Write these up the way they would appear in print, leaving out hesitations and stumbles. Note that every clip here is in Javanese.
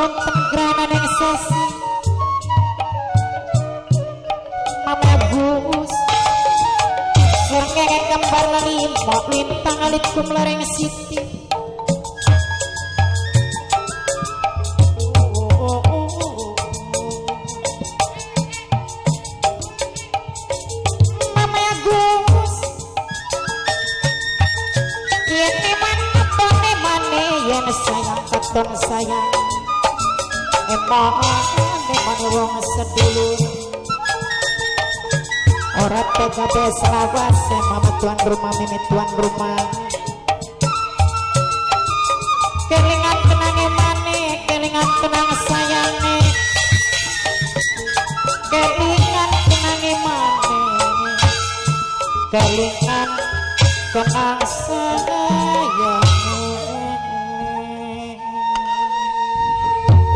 Wonten grananing sasi Mama Gus srengenge kembar lima lintang alit kumlareng siti. Mama Gus yen mane mane yen sayang katon sayang emane mane wong sedulur ora tega selawase mama tuan rumah mimi tuan rumah kelingan kenange mane kelingan kenang sayange kelingan kenange mane kelingan kenang sayange.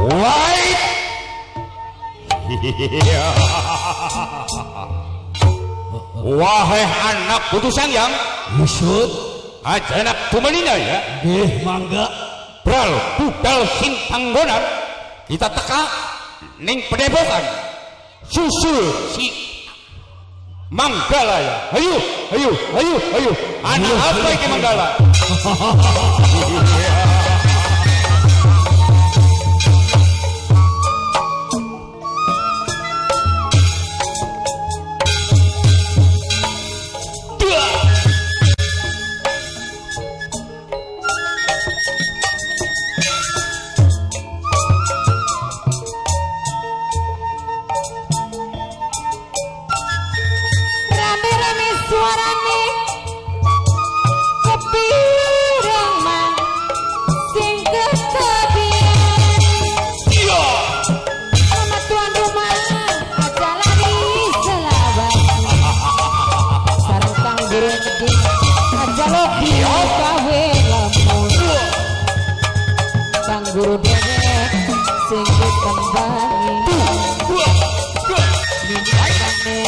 White. Wahai anak putu sangyang, Yusuf, ajanak tumanina ya. Nggih, mangga. Bral budal sing panggonan, kita teka ning pedepokan. Susul si Manggala ya. Ayo, ayo, ayo, ayo. Anak apa iki Manggala? Rame-rame suarane kepireng mang sing ketepian. Iya. Mama tuan rumah aja lari selawat sareng kang guru gede aja lobi gawe lamun kang guru dhewe sing ditembangi minyakane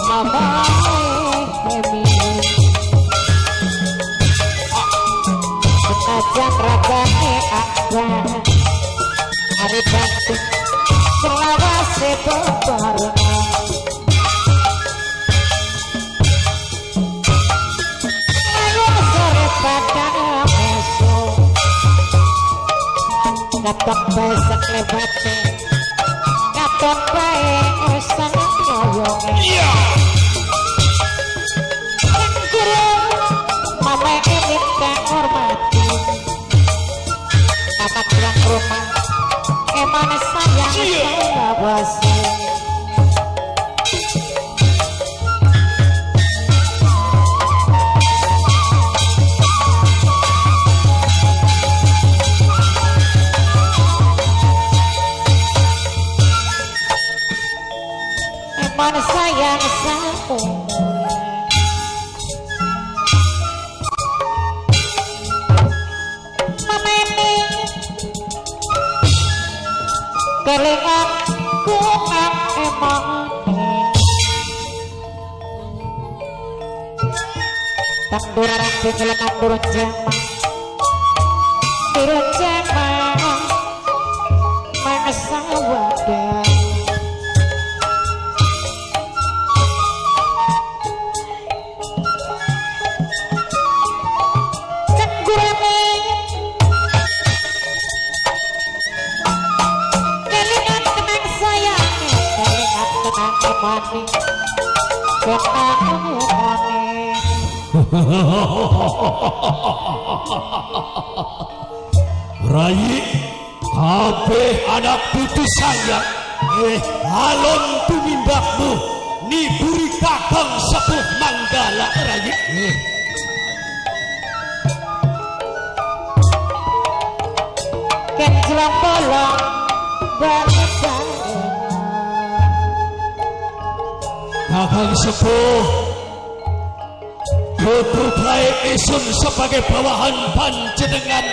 mama Emi senajan ragane abang ari bakti selawase bebarengan ayo sore pada esok katon bae saklebate katon bae sangyonge. Iya. Guru mama ini tak hormati mama tuan rumah emang sayang selawase. Emang sayang saumure Mama ini kelingan kungan emane tanduran penyelengan turun jamang turun jamang mangsa wadah. Cenggurane kelingan kenang sayange kelingan kenang emane kenang emane. Rai kabeh anak putu sangyang alon tumindakmu niburi kakang sepuh Manggala Rai. Kenjelang bolong bareng Kakang sepuh kudu bae isun sebagai bawahan panjenengan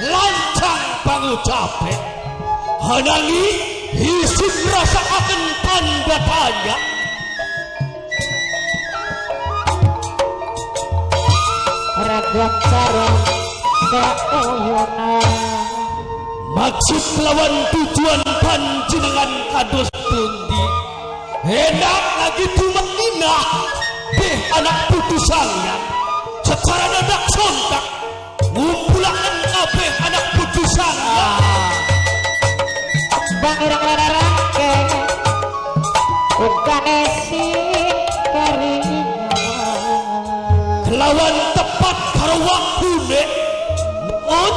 lancang pangucape. Hanangi isun rasakaken tanda tanya. Ragam cara keuyunan. Maksud lawan tujuan panjenengan kados pundi? Enak lagi tumenina deh anak putu sangyang secara dadak sontak ngumpulaken kabeh anak putu sangyang. Bangirang larangke ukane sing keringan. Kelawan tepat karo waktune nun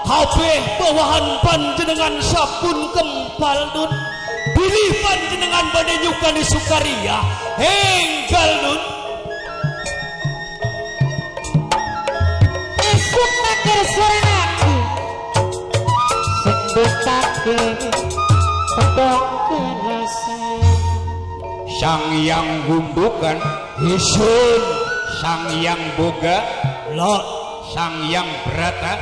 kabeh bawahan panjenengan sampun kempal nun, bilih panjenengan badhe nyukani sukaria enggal nun. Isuk nakir suranaki sing ditake pedhong kerasan. Sang Yang Gundukan, Isun Sang Yang Boga, lah Sang Yang Brata,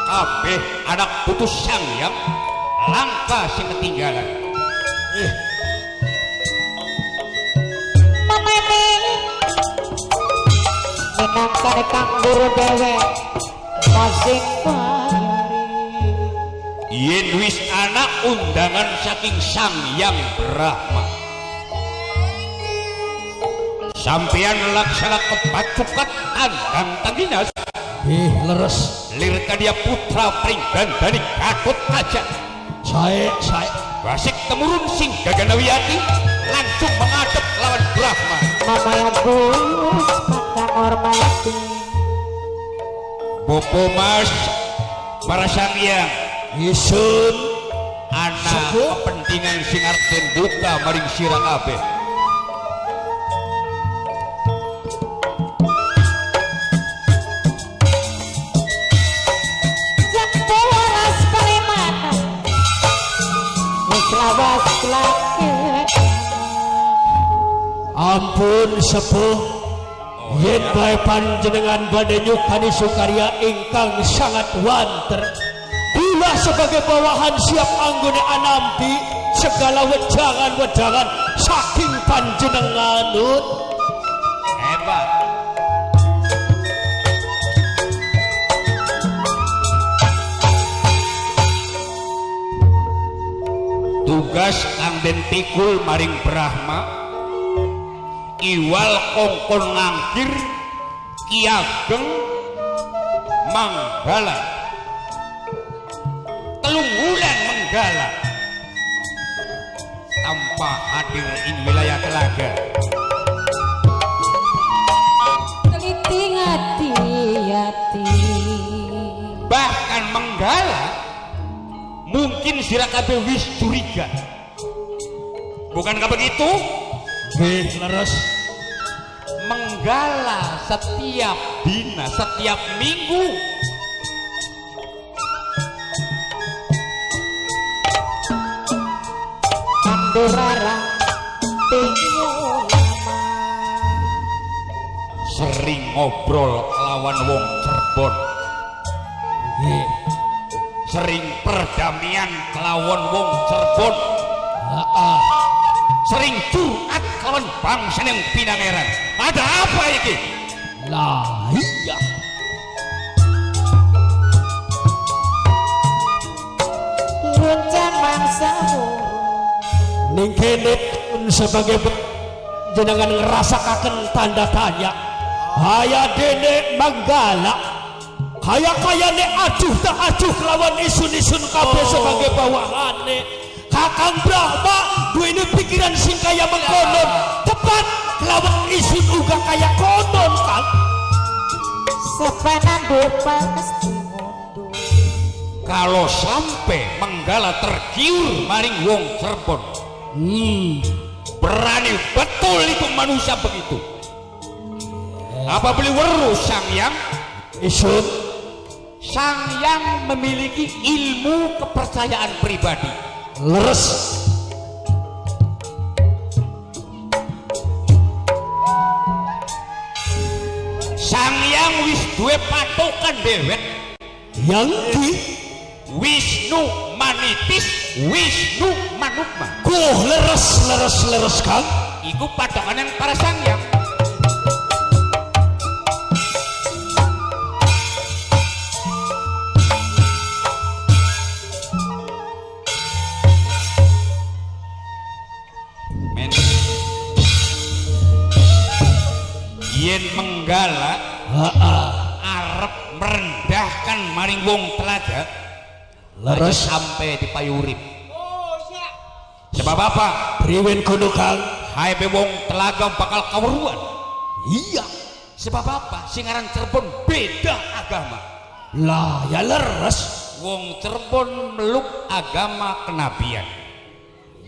kabeh anak putu Sang Yang langka sing ketinggalan. Mamane minangkane kang guru dhewe masing bayari. Yen wis ana undangan saking Sang Yang Brahma, sampeyan laksana kebacukan tandang tangginas. Leres. Lir kadia putra Pringgandani Gatot Kaca sae sae wasik temurun sing gaganawiyati langsung menghadap lawan Brahma. Mama Agus pakang hormati. Bopo Mas para Sang Hyang Isun ana Sepuh. kepentingan sing arep den buka maring sira kabeh. Jemporas preman wis lawas laki. Ampun sepuh, yen bae panjenengan badhe nyukani sukarya ingkang sangat wanter, kula sebagai bawahan siap anggone anampi segala wejangan-wejangan saking panjenengan nun. Hebat. Tugas kang den pikul maring Brahma iwal kongkon ngangkir Ki Ageng Manggala 3 wulan Menggala tanpa hadir ing wilayah Telaga. Teliti ngati-ati. Bahkan Menggala mungkin sira kabeh wis curiga. Bukankah begitu? Nggih, leres. Menggala setiap dina, setiap minggu Andurara tinggal sering ngobrol kelawan wong Cirebon. Nggih. Sering perdamaian kelawan wong Cirebon. Heeh. Sering curhat kelawan bangsa yang pinangeran. Ada apa iki? Lah iya. Kiruncang mangsa Ning kene sebagai jenengan ngrasakaken tanda tanya. Haya dene Manggala kaya-kayane aduh tak aduh lawan isun-isun kabeh sebagai bawahane. Kakang Brahma duweni pikiran sing kaya mengkonon, tepat lawan isun uga kaya konon Kang. Sepanandu pasti mundur. Kalau sampai Menggala tergiur maring wong Cirebon, berani betul itu manusia begitu. Apa beli weru Sang Hyang? Isun Sang Hyang memiliki ilmu kepercayaan pribadi. Leres. Sang Hyang wis duwe patokan dewek. Yang ki Wisnu Manitis, Wisnu Manukma. Kuh leres leres leres Kang. Iku patokan yang para Sang Hyang. Yen menggala Heeh. arep merendahkan maring wong telaga, Leres. Sampai di payurip. Sebab apa? Priwen kono, Kang? Hai, wong telaga bakal kawruan. Iya. Sebab apa? Sing aran Cirebon beda agama. Lah ya leres. Wong Cirebon meluk agama kenabian.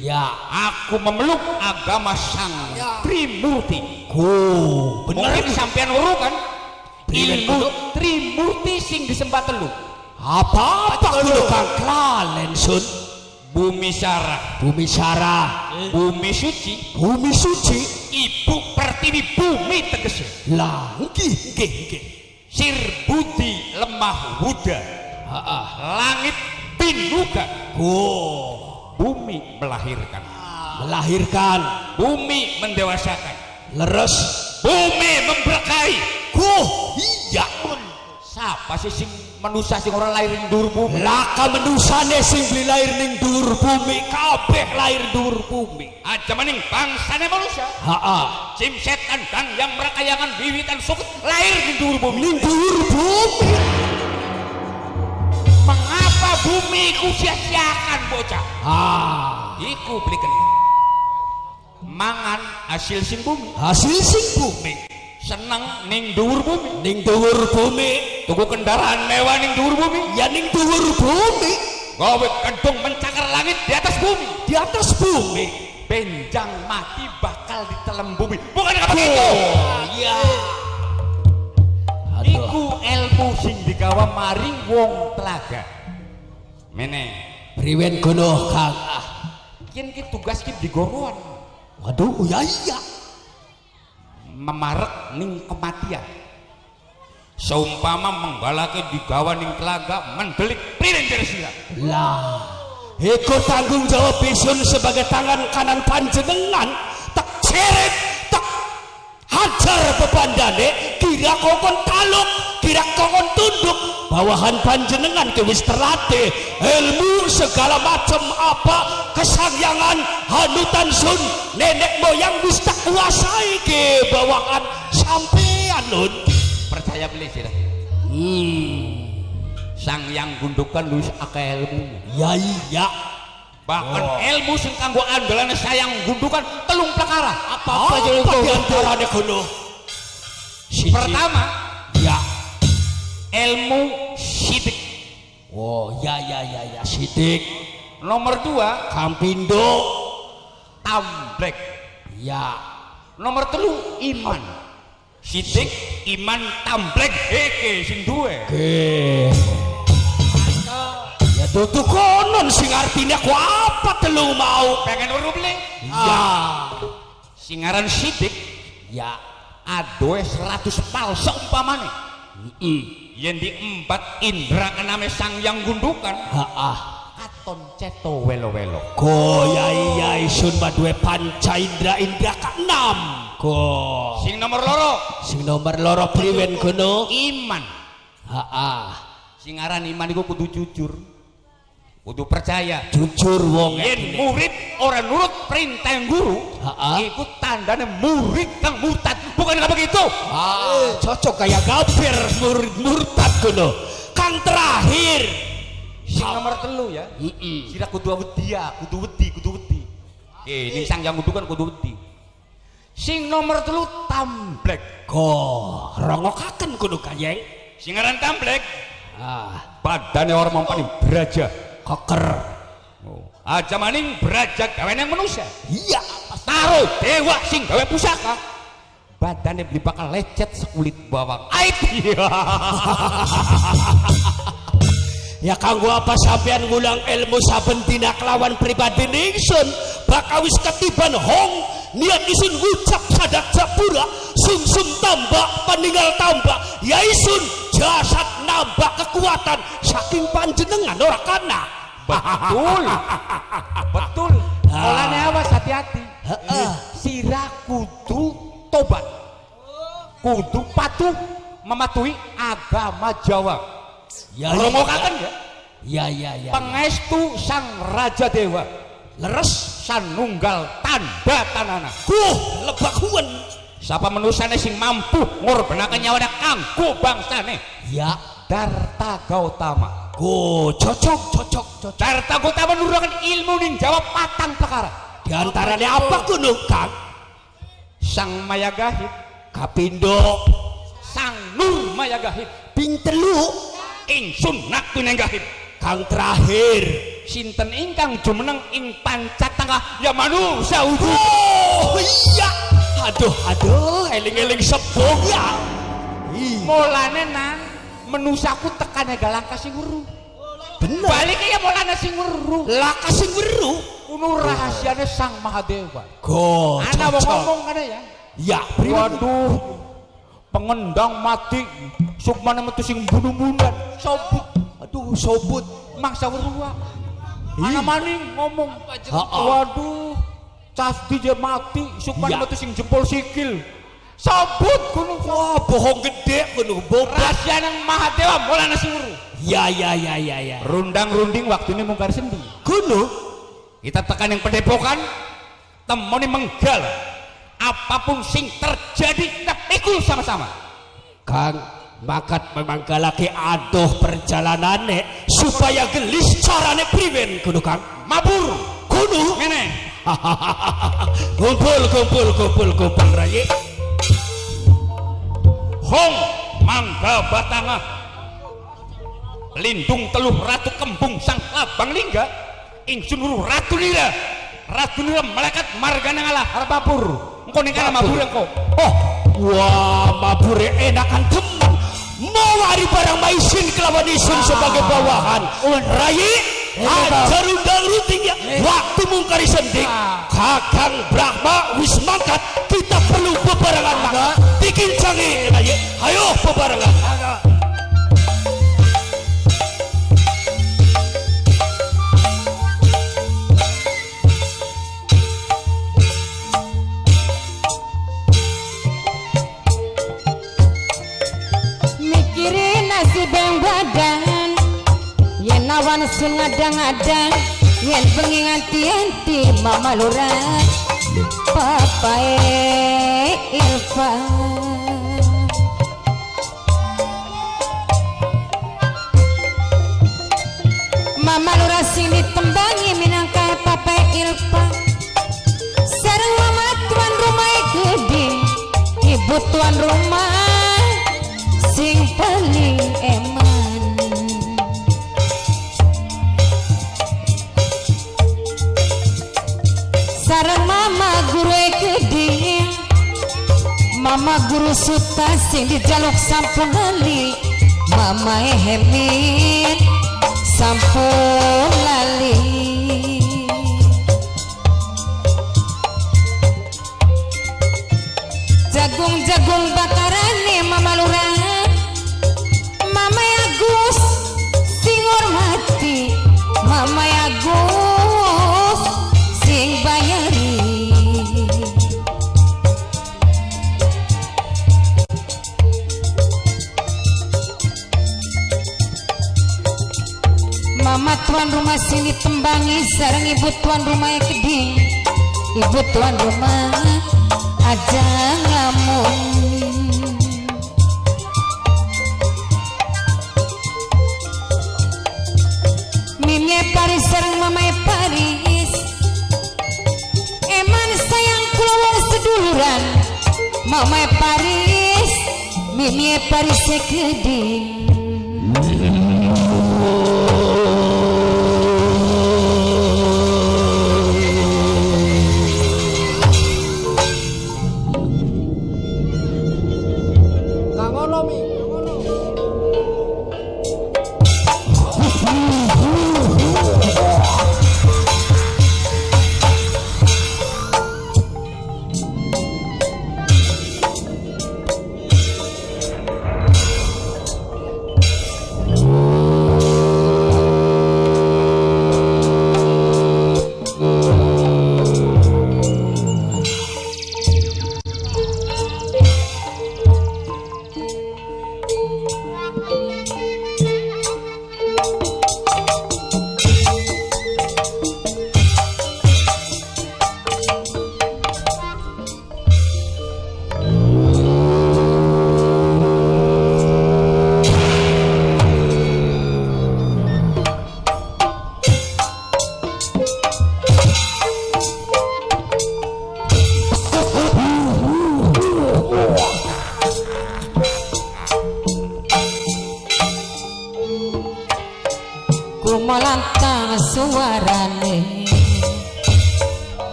Ya. Aku memeluk agama Sang Trimurti. Ku bener. Mungkin sampean weruh kan? Priwen Ilmu kono? Trimurti sing disembah telu. Apa-apa kulo, Kang, klalen sun. Bumi Sarah, Bumi Sarah, Bumi Suci, Bumi Suci, Ibu Pertiwi bumi tegese. Lah nggih nggih nggih. Sir Budi lemah wuda, Heeh. langit pinuka, Oh, bumi melahirkan, melahirkan, bumi mendewasakan, leres. Bumi memberkahi. Ku iya. Siapa sih sing manusia sing ora lahir ning dhuwur bumi? Laka menusane sing beli lahir ning dhuwur bumi, kabeh lahir dhuwur bumi. Aja maning bangsane manusia. Heeh. Jim setan dan yang merekayangan wiwitan suket lahir di dhuwur bumi. Ning dhuwur bumi. Mengapa bumi iku sia-siakan, bocah? Ah, Iku beli kena. Mangan hasil sing bumi, hasil sing bumi. Seneng ning dhuwur bumi, Ning dhuwur bumi, tuku kendaraan mewah ning dhuwur bumi, ya ning dhuwur bumi, gawe gedung mencakar langit di atas bumi. Di atas bumi. Benjang mati bakal ditelem bumi. Bukan apa begitu? Oh, iya. Aduh. Iku ilmu sing digawa maring wong telaga. Mene, Priwen kono, Kang? Ah, yen ki tugas ki digoroan waduh, ya iya. Memarek ning kematian. Seumpama menggalake digawa ning telaga mendelik, priwen dari sira? Lah, iku tanggung jawab isun sebagai tangan kanan panjenengan, tak ceret, tak hajar bebandane, kira kokon taluk, kira kokon tunduk. Bawahan panjenengan ke wis terlatih ilmu segala macam apa kesangyangan hanutan sun nenek moyang wis tak kuasai ke bawahan sampean nun. Percaya beli sira? Sang Yang Gundukan wis akeh ilmu. Ya iya. Bahkan ilmu sing kanggo andalane Sayang Gundukan telung perkara. Apa apa diantarane kono? Siji. Pertama, ya. Ilmu sidik. Oh, ya ya ya ya, sidik. Nomor dua, Kampindo. Tamblek. Ya. Nomor telu, iman. Sidik, iman, tamblek, heke sing duwe. Oke. Ya tutu konon sing artinya ku apa telu mau? Pengen weruh beli? Ya. Sing aran sidik Ya. adoe 100 pal seumpamane. Yen diembat indra kename Sang Yang Gundukan, Ha-ah. katon ceto welo-welo. Ko ya iya, isun maduwe panca indra, indra keenam. Ko. Sing nomor loro, Sing nomor loro priwen kono? Iman. Ha-ah. Sing aran iman iku kudu jujur. Kudu percaya. Jujur wong Yen murid ora nurut perintah guru, Ha-ah. iku tandane murid kang murtad. Bukan nggak begitu? Ah, cocok kayak gabir murid murtad kono. Kang terakhir. Sing nomor telu ya. Heeh. Sira kudu wedi ya, kudu wedi, kudu wedi. Eh, ning Sang Yang Gundukan kudu wedi. Sing nomor telu, tamblek. Ko rongokaken kono kayeng. Sing aran tamblek, Ah, badane ora mampani braja. Koker. Oh. Aja maning braja gawe nang manusia. Iya. Taruh dewa sing gawe pusaka. Badane beli bakal lecet sekulit bawang. Ait. Iya. Ya kanggo apa sampean ngulang ilmu saben dina kelawan pribadi ningsun, bakal wis ketiban hong niat isun ngucap sadak japura sungsum tambah peninggal tambah ya isun jasad nambah kekuatan saking panjenengan ora kana. Betul. Betul. Mulane awas, hati-hati. Heeh. Sira kudu tobat. Kudu patuh mematuhi agama Jawa. Ya. Romokaken ya. Ya ya ya. Pangestu Sang Raja Dewa. Leres. Sanunggal tanda tanana. Kuh lebak huwen. Sapa manusane sing mampu ngorbanake nyawane kanggo bangsane? Ya. Darta Gautama. Go cocok cocok cocok. Darta Gautama nurunaken ilmu ning Jawa patang perkara. Di antaranya apa kuno Kang? Sang Mayagahit, Kapindo, Sang Nur Mayagahit, ping telu, ingsun Naktu Nenggahit. Kang terakhir. Sinten ingkang jumeneng ing pancatangah ya manusia wujud. Oh iya. Aduh aduh, eling-eling sepuh ya. Ih, Mulane nang menusaku tekane galangka sing weruh. bener. Balik ya mulane sing weruh. Laka sing weruh. Kuno rahasiane Sang Mahadewa. Go. Ana wong cocok. ngomong kana ya. Ya, priwen? Waduh, pengendang mati, sukmane metu sing bunuh-bunuhan, sobut, Aduh, sobut. mangsa weruh. Ana maning ngomong, Ha-ha. waduh, casti je mati, sukmane Ya. metu sing jempol sikil. Sobut kuno. Wah, bohong gede kuno bobat. Rahasia nang Mahadewa mulane sing weruh. Ya ya ya ya ya. Rundang-runding waktune mungkar sendi. Kuno Kita tekan yang pedepokan, temoni menggal. Apapun sing terjadi kita pikul sama-sama. Kang makat memang galake adoh perjalanane supaya gelis carane priwen kuno Kang. Mabur, Kuno. ngene. Kumpul kumpul kumpul kumpul rayi. Hong mangga batanga lindung teluh ratu kembung sang labang lingga ingsun weruh ratu nira ratu nira melekat margana ngalah arep mabur engko ning kana mabur engko. Oh, wah mabure enakan temen. Mawari barang maisin kelawan isun sebagai bawahan. Rayi, ajar undang ruting ya. Waktu mungkari sendik, Kakang Brahma wis mangkat. Kita perlu bebarengan mangkat. Dikincangi, Rayi. Ayo bebarengan. Mikirin nasib yang badan yen awan sun ngadang-ngadang yen bengi nganti-anti mama lurah papae Irfan. Mama lurah sing ditembangi minangka papae Irfan sareng mama tuan rumah gede ibu tuan rumah sing paling eman. Sareng mama guru gede mama guru suta sing dijaluk sampun lali mama hemin sampun lali. Jagung-jagung bakarane mama lurah mama Agus sing hormati mama Agus sing bayari. Mama tuan rumah sing ditembangi sareng ibu tuan rumah keding ibu tuan rumah aja ngamun. Mimie Paris sareng mamae Paris eman sayang kula wong seduluran mamae Paris mimie Paris sekeding.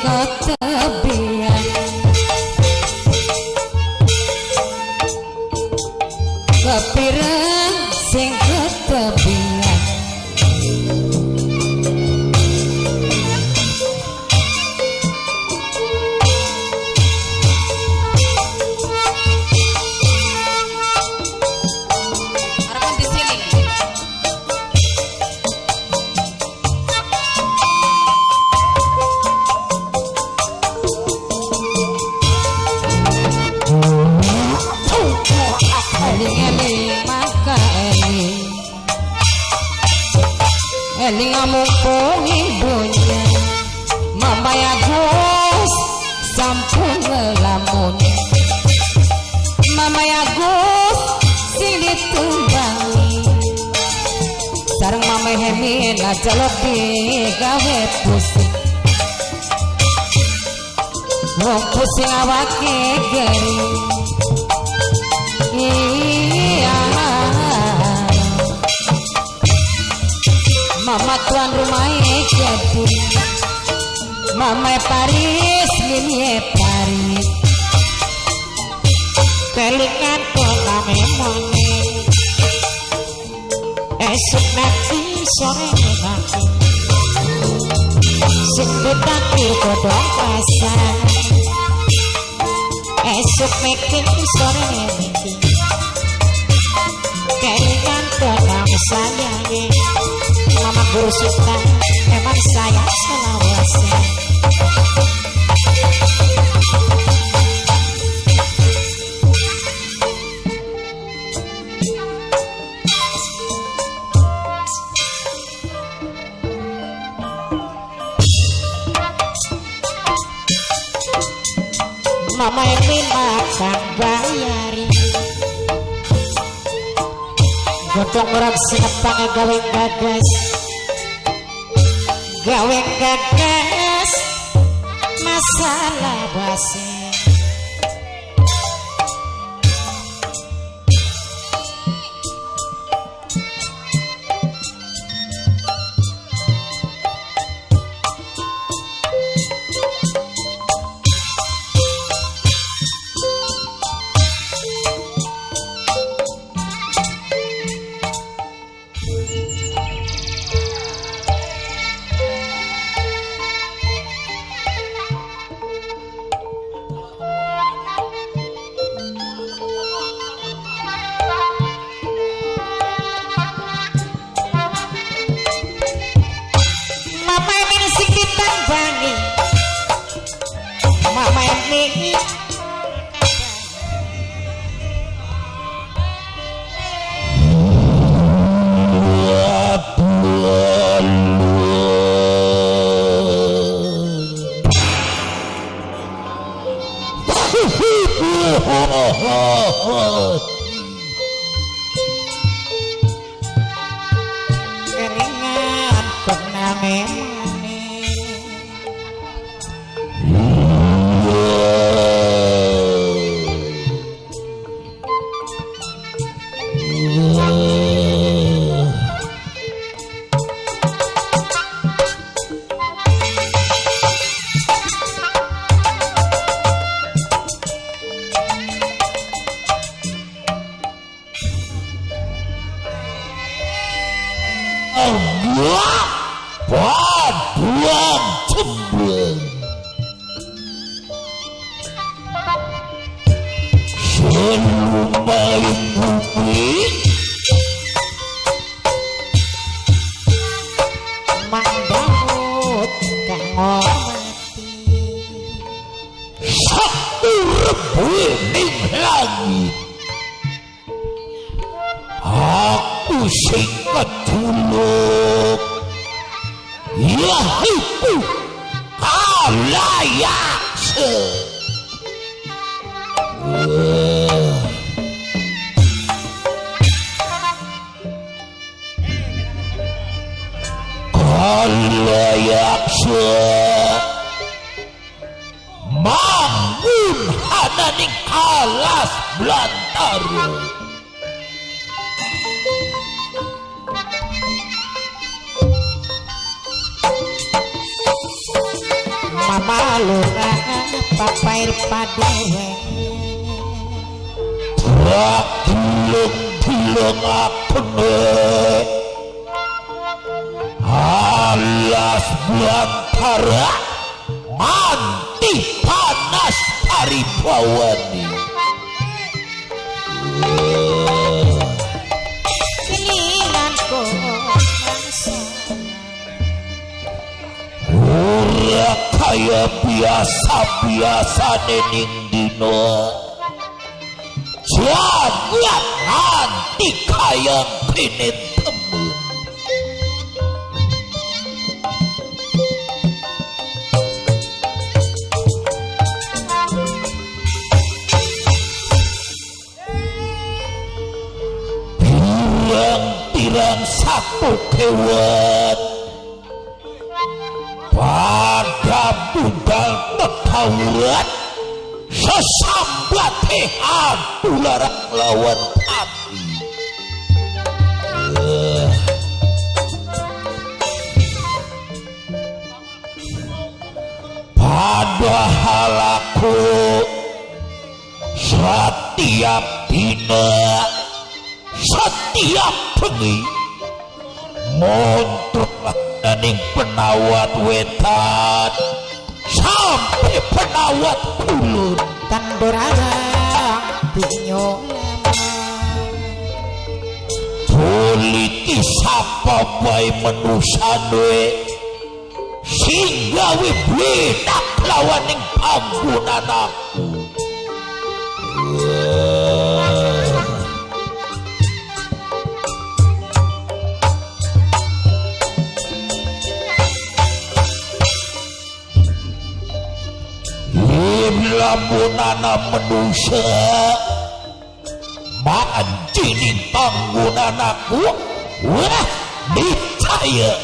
ketebian kepireng sing ketebian Harapan di sini. Eling-eling maka eling eling mumpung ibunya Mama Agus sampun ngelamun Mama Agus sing ditumbangi sareng Mama Hemina jaluk digawe pusing wong pusing awake gering. Iya, Mama tuan rumah jadi Mama Paris, Mimi Paris Kelingan pola memone esuk nanti sore nanti sing ditakdir godhong pasar esuk mikir sore nanti kelingan pola sayange Mama guru suka emang sayang selawase. Mama ini makan bayari godong orang sinepang gawe gagas gawe gagas masalah basi. Mama ini sing ditambangi Mama ini kelingan koname mane. Mang Daud kang ngormati Ning langit aku sing keduluk ya iku kalayaksa. Kalayaksa mangun hananing alas belantara. Mama Palurah papair padewe Rak dileng-dileng akene alas belantara nganti panas paribawani. Kelinganku mangsa ora kaya biasa-biasa ning dina jagat nganti kaya kene temen. Pirang-pirang satu kewan pada budal tetawuran sesambate adu larang lawan api. Padahal aku setiap dina setiap bengi montrok ning penawat wetan sampai penawat kulon tandurang binyo politi sapa wae manusane sing gawe bledak lawan ning panggonan aku. Lamun ana manusa mancing panggonan aku, wah niscaya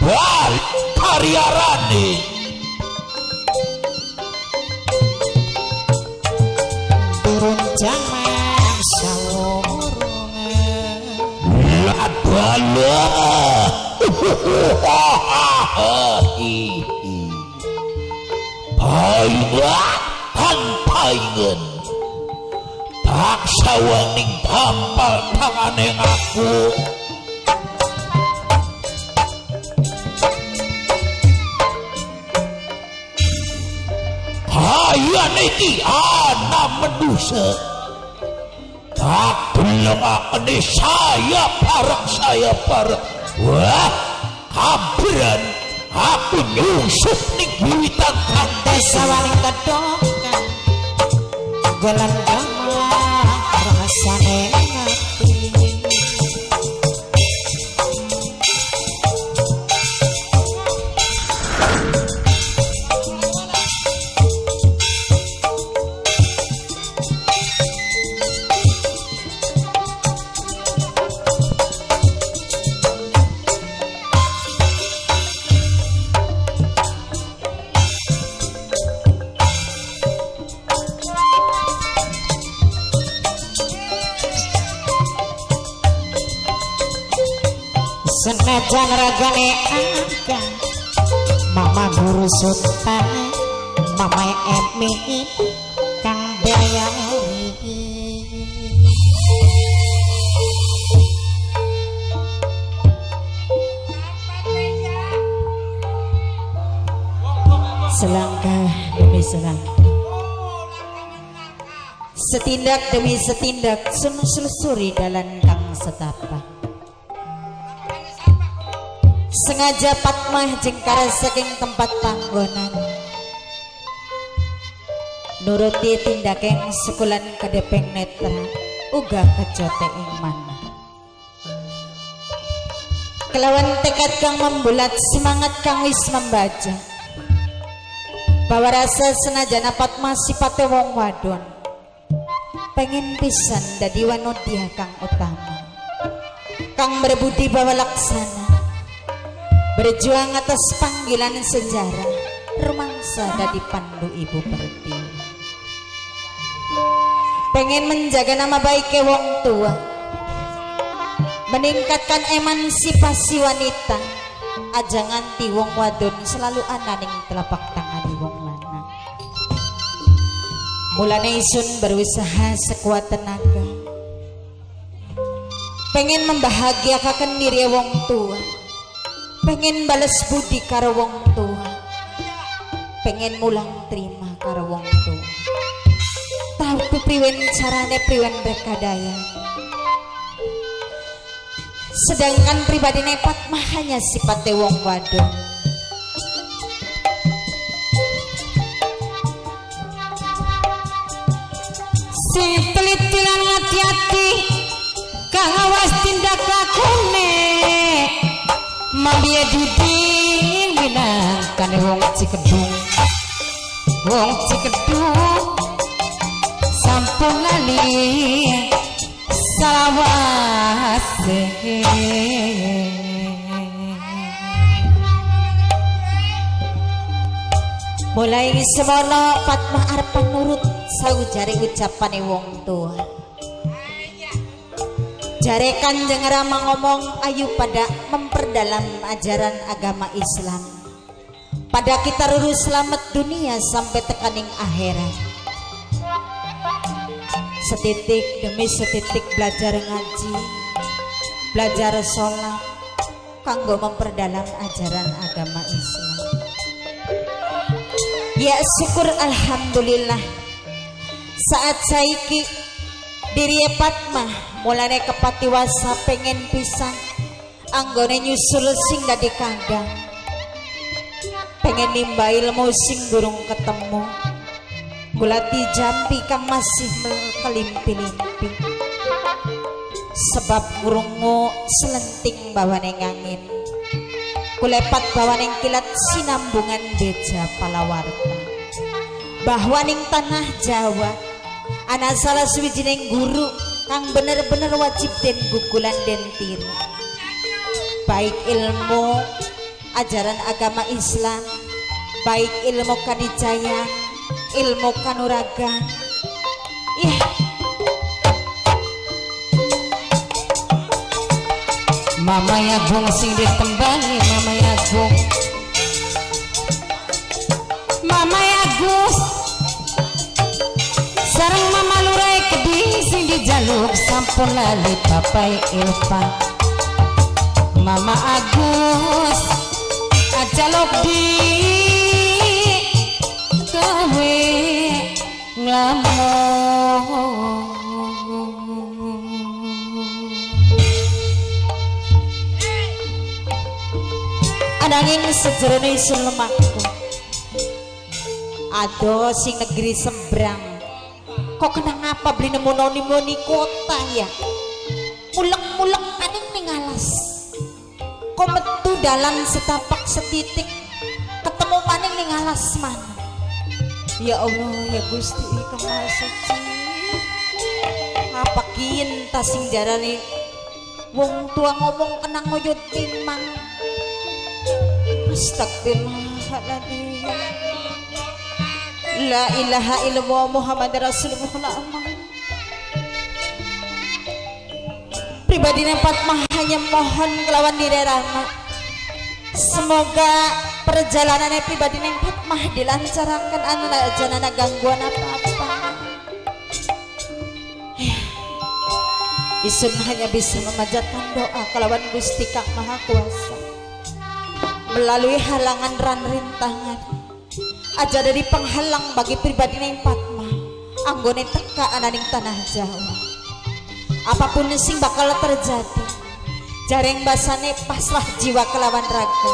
balik karyarane. Turun jaman sawurunge ladalah paingan tak sawaning tampal tangane aku. Hayane iki ana manusa tak delengakene saya parek wah kabran aku nyusup ning wiwitan desa waning kedokan jalan gamah rasane ngati. Senajan ragane angka mama guru sultan mama Emi kang bayari. Selangkah demi selangkah, setindak demi setindak, sun selusuri dalan kang setapak. Sengaja Patmah jengkar saking tempat panggonan, nuruti tindakeng sekulan kedepeng netra uga kejote ing mana. Kelawan tekad kang membulat semangat kang wis membaca bahwa rasa senajan Patmah sipate wong wadon pengen pisan dadi wanodya kang utama, kang berbudi bawa laksana, berjuang atas panggilan sejarah rumangsa dadi pandu ibu pertiwi. Pengen menjaga nama baik wong tua, meningkatkan emansipasi wanita, aja nganti wong wadon selalu ana ning telapak tangan wong lanang. Mulane isun berusaha sekuat tenaga, pengen membahagiakan diri wong tua, pengen bales budi karo wong tua, pengen mulang terima karo wong tua. Tapi priwen carane, priwen rekadaya. Sedangkan pribadi nepat mah hanya sifate wong wadon. Sing teliti lan ngati-ati kang awas tindak lakune, mambiye didi minangkane wong Cikedung. Wong Cikedung sampun lali salawase. Mulai semono Fatmah arep nurut saujare ucapane wong tua. Jare Kanjeng Rama ngomong, ayo pada memperdalam ajaran agama Islam. Pada kita lurus selamat dunia sampai tekaning akhirat. Setitik demi setitik belajar ngaji, belajar sholat, kanggo memperdalam ajaran agama Islam. Ya syukur alhamdulillah saat saiki diri Fatmah mulane kepatiwasa pengen pisan anggone nyusul sing dadi kandang, pengen nimba ilmu sing durung ketemu, gulati jampi kang masih kelimpi-limpi, sebab ngurungu selenting bawane ngangin, kulepat bawane kilat sinambungan beja palawarta, bahwa ning tanah Jawa ana salah suwijining guru kang bener-bener wajib den gugulan den tiru, baik ilmu ajaran agama Islam, baik ilmu kanijayan, ilmu kanuragan. Ih, Mama Yagung sing ditembangi, Mama Yagung, Mama Yagus sareng Mama Lurai Keding sing dijaluk sampun lali papai Ilfa. Mama Agus ajaluk di gawe nglamun. Ananging sejerone isun lemahku ado sing negeri seberang, kok kena ngapa beli nemu noni kota ya, mulek-mulek aning ning alas, kok metu dalan setapak setitik ketemu maning ning alas mana. Ya Allah ya Gusti kang Maha Suci, ngapa kinta sing jarane wong tua ngomong kena ngoyot timang. Astagfirullahaladzim. La ilaha illallah Muhammad Rasulullah. Pribadi Fatmah hanya mohon kelawan diri Rama, semoga perjalanan pribadi Fatmah dilancarkan, anak jangan gangguan apa-apa. Isun hanya bisa memanjatkan doa kelawan Gusti Kang Maha Kuasa melalui halangan ran rintangan aja dari penghalang bagi pribadi neng Fatmah anggone teka ananing tanah Jawa. Apapun sing bakal terjadi, jareng basane pasrah jiwa kelawan raga,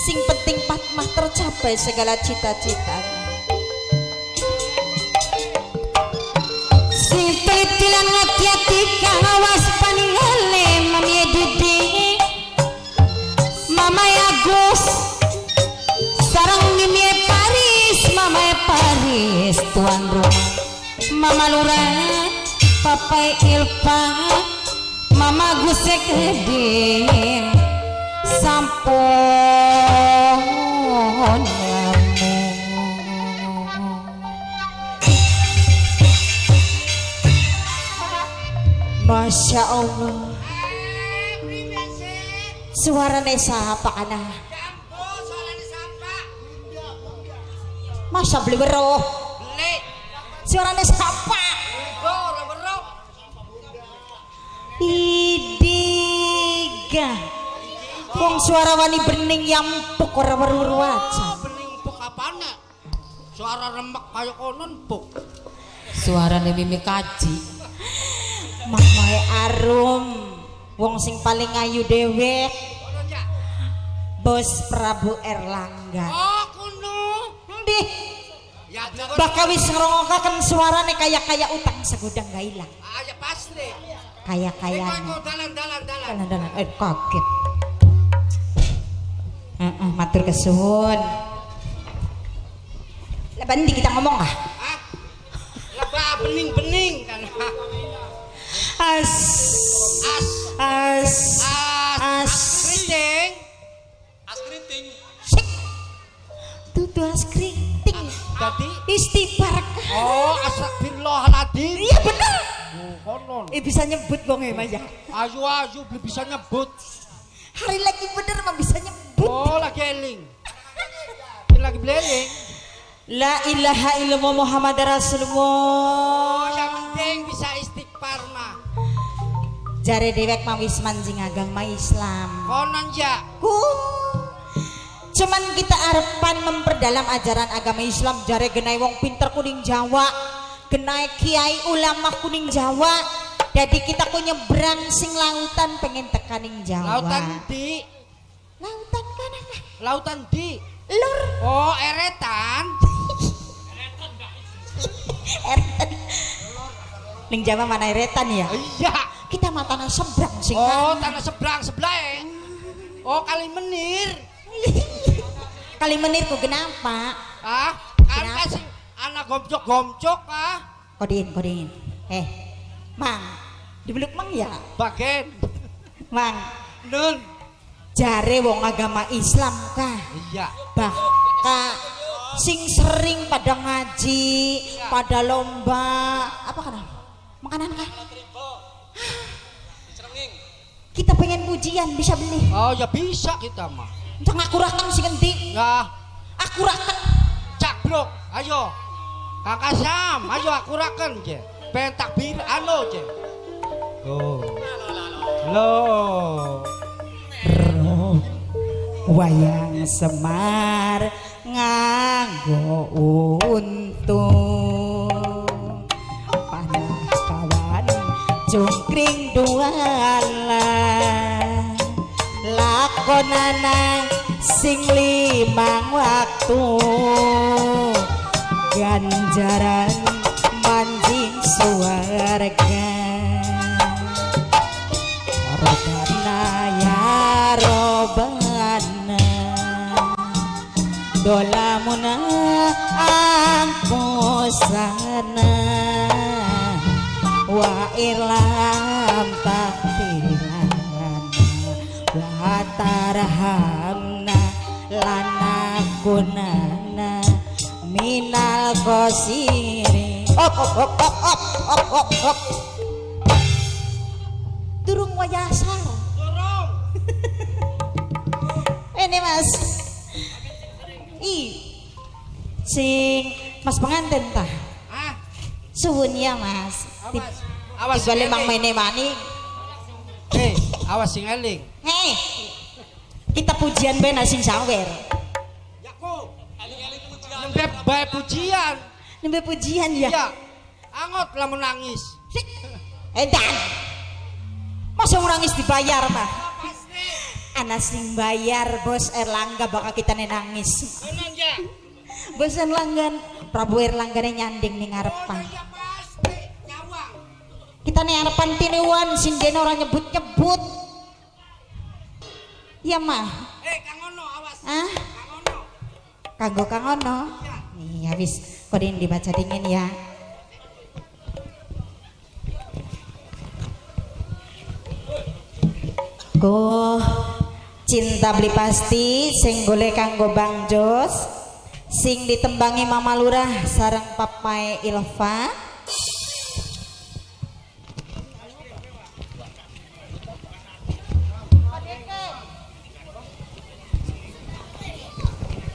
sing penting Fatmah tercapai segala cita-cita. Sing teliti lan ngati-ati kang awas paningale Mami Didi, Mama Agus sareng Mimi Paris, Mama Paris tuan rumah, Mama Lurah, Papai Ilpa, Mama Gusek Hedin sampun lamun. Masya Allah, suarane sapa kana? Masa beli weruh? Suarane siapa? Ora weruh. Idiga. Wong suara wani bening yampuk ora weru-weru aja. Oh, bening puk apane? Suara remek kaya konon puk. Suarane Mimi Kaji. Mamae arum. Wong sing paling ayu dewek. Bos Prabu Erlangga. Oh, kuno. Endi? Ya Bakal wis ngrungokaken suarane kaya-kaya utang segudang gailang. Ah, ya pasti. Kaya-kaya. Eko dalan dalan dalan. Dalan-dalan. Kaget. Heeh, matur kesuwun. Lah bandi kita ngomong ah. Hah? Lebah bening-bening kan. As As as as as keriting. As keriting. Sik. Dudu as keriting. Dadi Istighfar. oh astagfirullahaladzim. Iya bener. Oh, konon. Bisa nyebut wong e Mas ya. Ayu ayu beli bisa nyebut. Hari lagi bener mah bisa nyebut. Oh lagi eling. Ini lagi beleling. La ilaha illallah Muhammad Rasulullah. Oh yang penting bisa istighfar mah. Jare dewek mah wis manjing agama Islam. Konon ya. Ku. Cuman kita arepan memperdalam ajaran agama Islam jare genai wong pinter kuning Jawa, genai kiai ulama kuning Jawa. Jadi kita ku nyebrang sing lautan pengen tekaning Jawa. Lautan di. Lautan kanan lah. Lautan di. Lur. Oh eretan. Eretan. Ning Jawa mana eretan ya? Iya. Kita mah tanah seberang sing Oh kanan. tanah seberang sebelah eh. Oh kali menir. Kali menir ku kenapa? Ah, kan Kenapa? kasih anak gomcok-gomcok ah. Kodein, kodein. Mang, dibeluk mang ya? Bagen. Mang, Nun. jare wong agama Islam kah? Iya. Bahkan sing sering pada ngaji, pada lomba, apa kan? Makanan kah? Kita pengen pujian bisa beli. Oh ya bisa kita mah. Jangan aku rakan sing endi? Nah, Aku rakan. cak blok, ayo. Kakak Sam, ayo aku raken je. Ben takbir anu je. Oh. Loh. Wayang Semar nganggo untung panah kawan cungkring duala lakonana sing limang waktu ganjaran manjing suwarga. Robana ya Robana dolamuna angkusana wa irlam takfirana wa tarhamna lanakunana minal qasiri. Op op op op op op op op. Durung wayasar. Durung. Ini Mas. I. Sing Mas pengantin tah. Ah, Suwun ya Mas. awas. Awas Dibalik sing mang eling. mene mani. Eh, awas sing eling. Hei. Kita pujian ben sing sawer. Ya ku. Nembe bae pujian. Nembe pujian ya. Iya. Angot lamun nangis. Sik. Edan. Masa nangis dibayar mah. Pasti. Ana sing bayar Bos Erlangga bakal kita nangis. Konon ya. Bos Erlangga, Prabu Erlangga nyanding ning ngarepan. Oh ya pasti. Nyawang. Kita nih harapan tinuan sinden orang nyebut-nyebut. Ya mah. Eh, Kang Ono awas. Ah, Kang Ono. kanggo Kang Ono. Iya wis, kodin dibaca dingin ya. Go cinta beli pasti sing golek kanggo Bang Jos sing ditembangi Mama Lurah sareng Papae Ilva.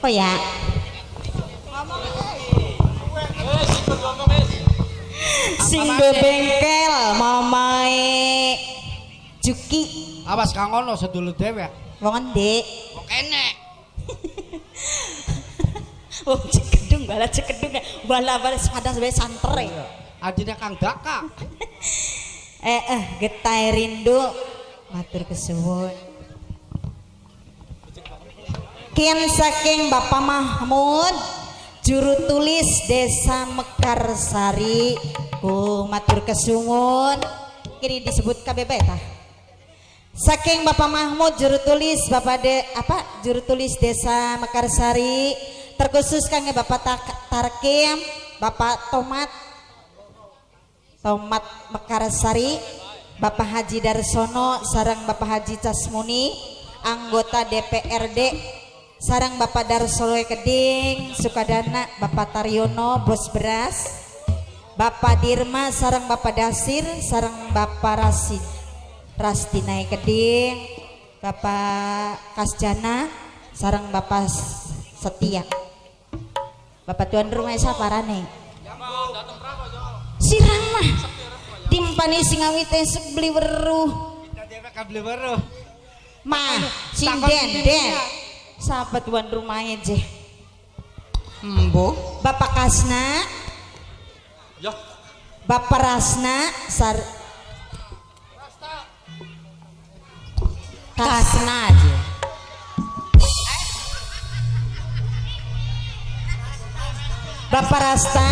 Oh ya. Sing duwe bengkel mamae Juki. Awas kang ono sedulur dewek. Wong endi? Wong kene. Wong Cikedung, bala Cikedung. Bala-bala sepadas bae santer. Adine Kang Daka. Getai rindu matur kesuwun. Kian saking Bapak Mahmud juru tulis Desa Mekarsari ku matur kesuwun. Kini disebut KBB tah. Saking Bapak Mahmud juru tulis Bapak de apa juru tulis Desa Mekarsari terkhusus kangge Bapak Tarkim, Bapak Tomat Mekarsari, Bapak Haji Darsono sarang Bapak Haji Casmuni anggota DPRD sarang Bapak Darsono Keding Sukadana, Bapak Taryono Bos Beras, Bapak Dirma sarang Bapak Dasir sarang Bapak Rasid Rastinai Keding, Bapak Kasjana sarang Bapak Setia. Bapak tuan rumah saparane. Sirang mah timpani sing awite beli weruh. Kita dewek beli weruh. Mah sinden den. Sapa tuan rumahnya je? Embo. Bapak Kasna. Ya. Bapak Rasna sar Kasna aja. Bapak Rasta,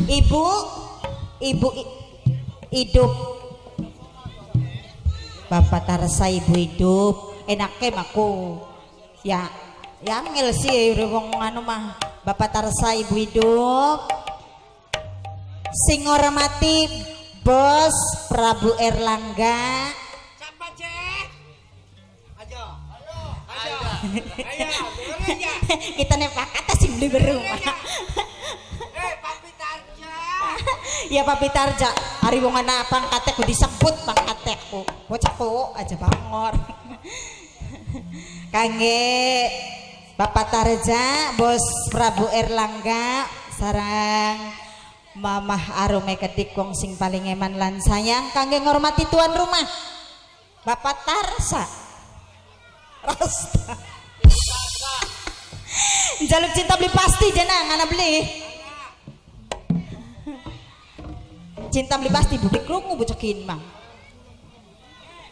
Ibu Hidup. Bapak Tarsa Ibu Hidup, enaknya maku. Ya, yangel sih wong anu mah. Bapak Tarsa Ibu Hidup. Sing ora mati Bos Prabu Erlangga. Siapa cek? Ayo. Ayo. Ayo. Kita nepak atas sing beli berumah. Papi Tarja. Ya Papi Tarja, ari wong ana pangkate ku disebut pangkateku. Bocahku aja bangor. Kangge Bapak Tarja, Bos Prabu Erlangga, sarang Mamah Arume Kedik wong sing paling eman lan sayang kangge ngormati tuan rumah Bapak Tarsa. Rasta. Jaluk cinta beli pasti jenang ana beli. Cinta beli pasti beli krungu bocakin mah.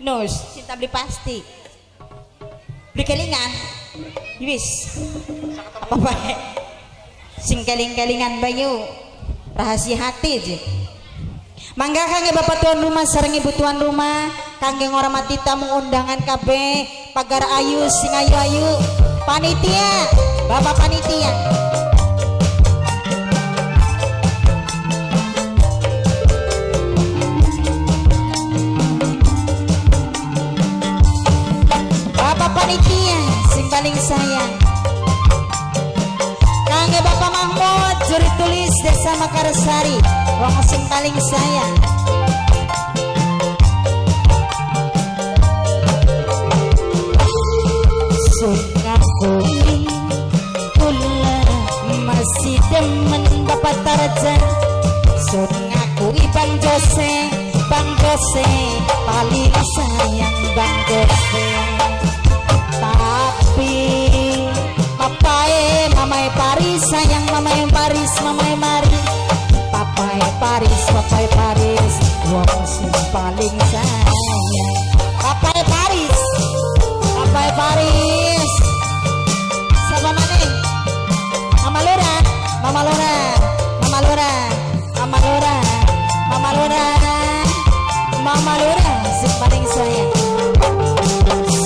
Nus, cinta beli pasti. Beli kelingan. Wis. Apa bae? Sing keling-kelingan bayu. Rahasia hati aja. Mangga kangge Bapak tuan rumah sareng Ibu tuan rumah, kangge ngormati tamu undangan kabeh, pagar ayu sing ayu-ayu, panitia, Bapak panitia. Bapak panitia sing paling sayang. Kangge Bapak Mahmud juri tulis Desa Mekarsari, wong sing paling sayang. Sukabumi kula masih demen Bapak Tarja. Sun ngakui Bang Jose, Bang Jose paling sayang Bang Jose. Tapi papae mamae Paris sayang mamae Paris mamae mari. Papae Paris papae Paris wong sing paling sayang. Papae Paris papae Paris. Sapa maning? Mama Lora, Mama Lora, Mama Lora, Mama Lora, Mama Lora, Mama Lora sing paling sayang.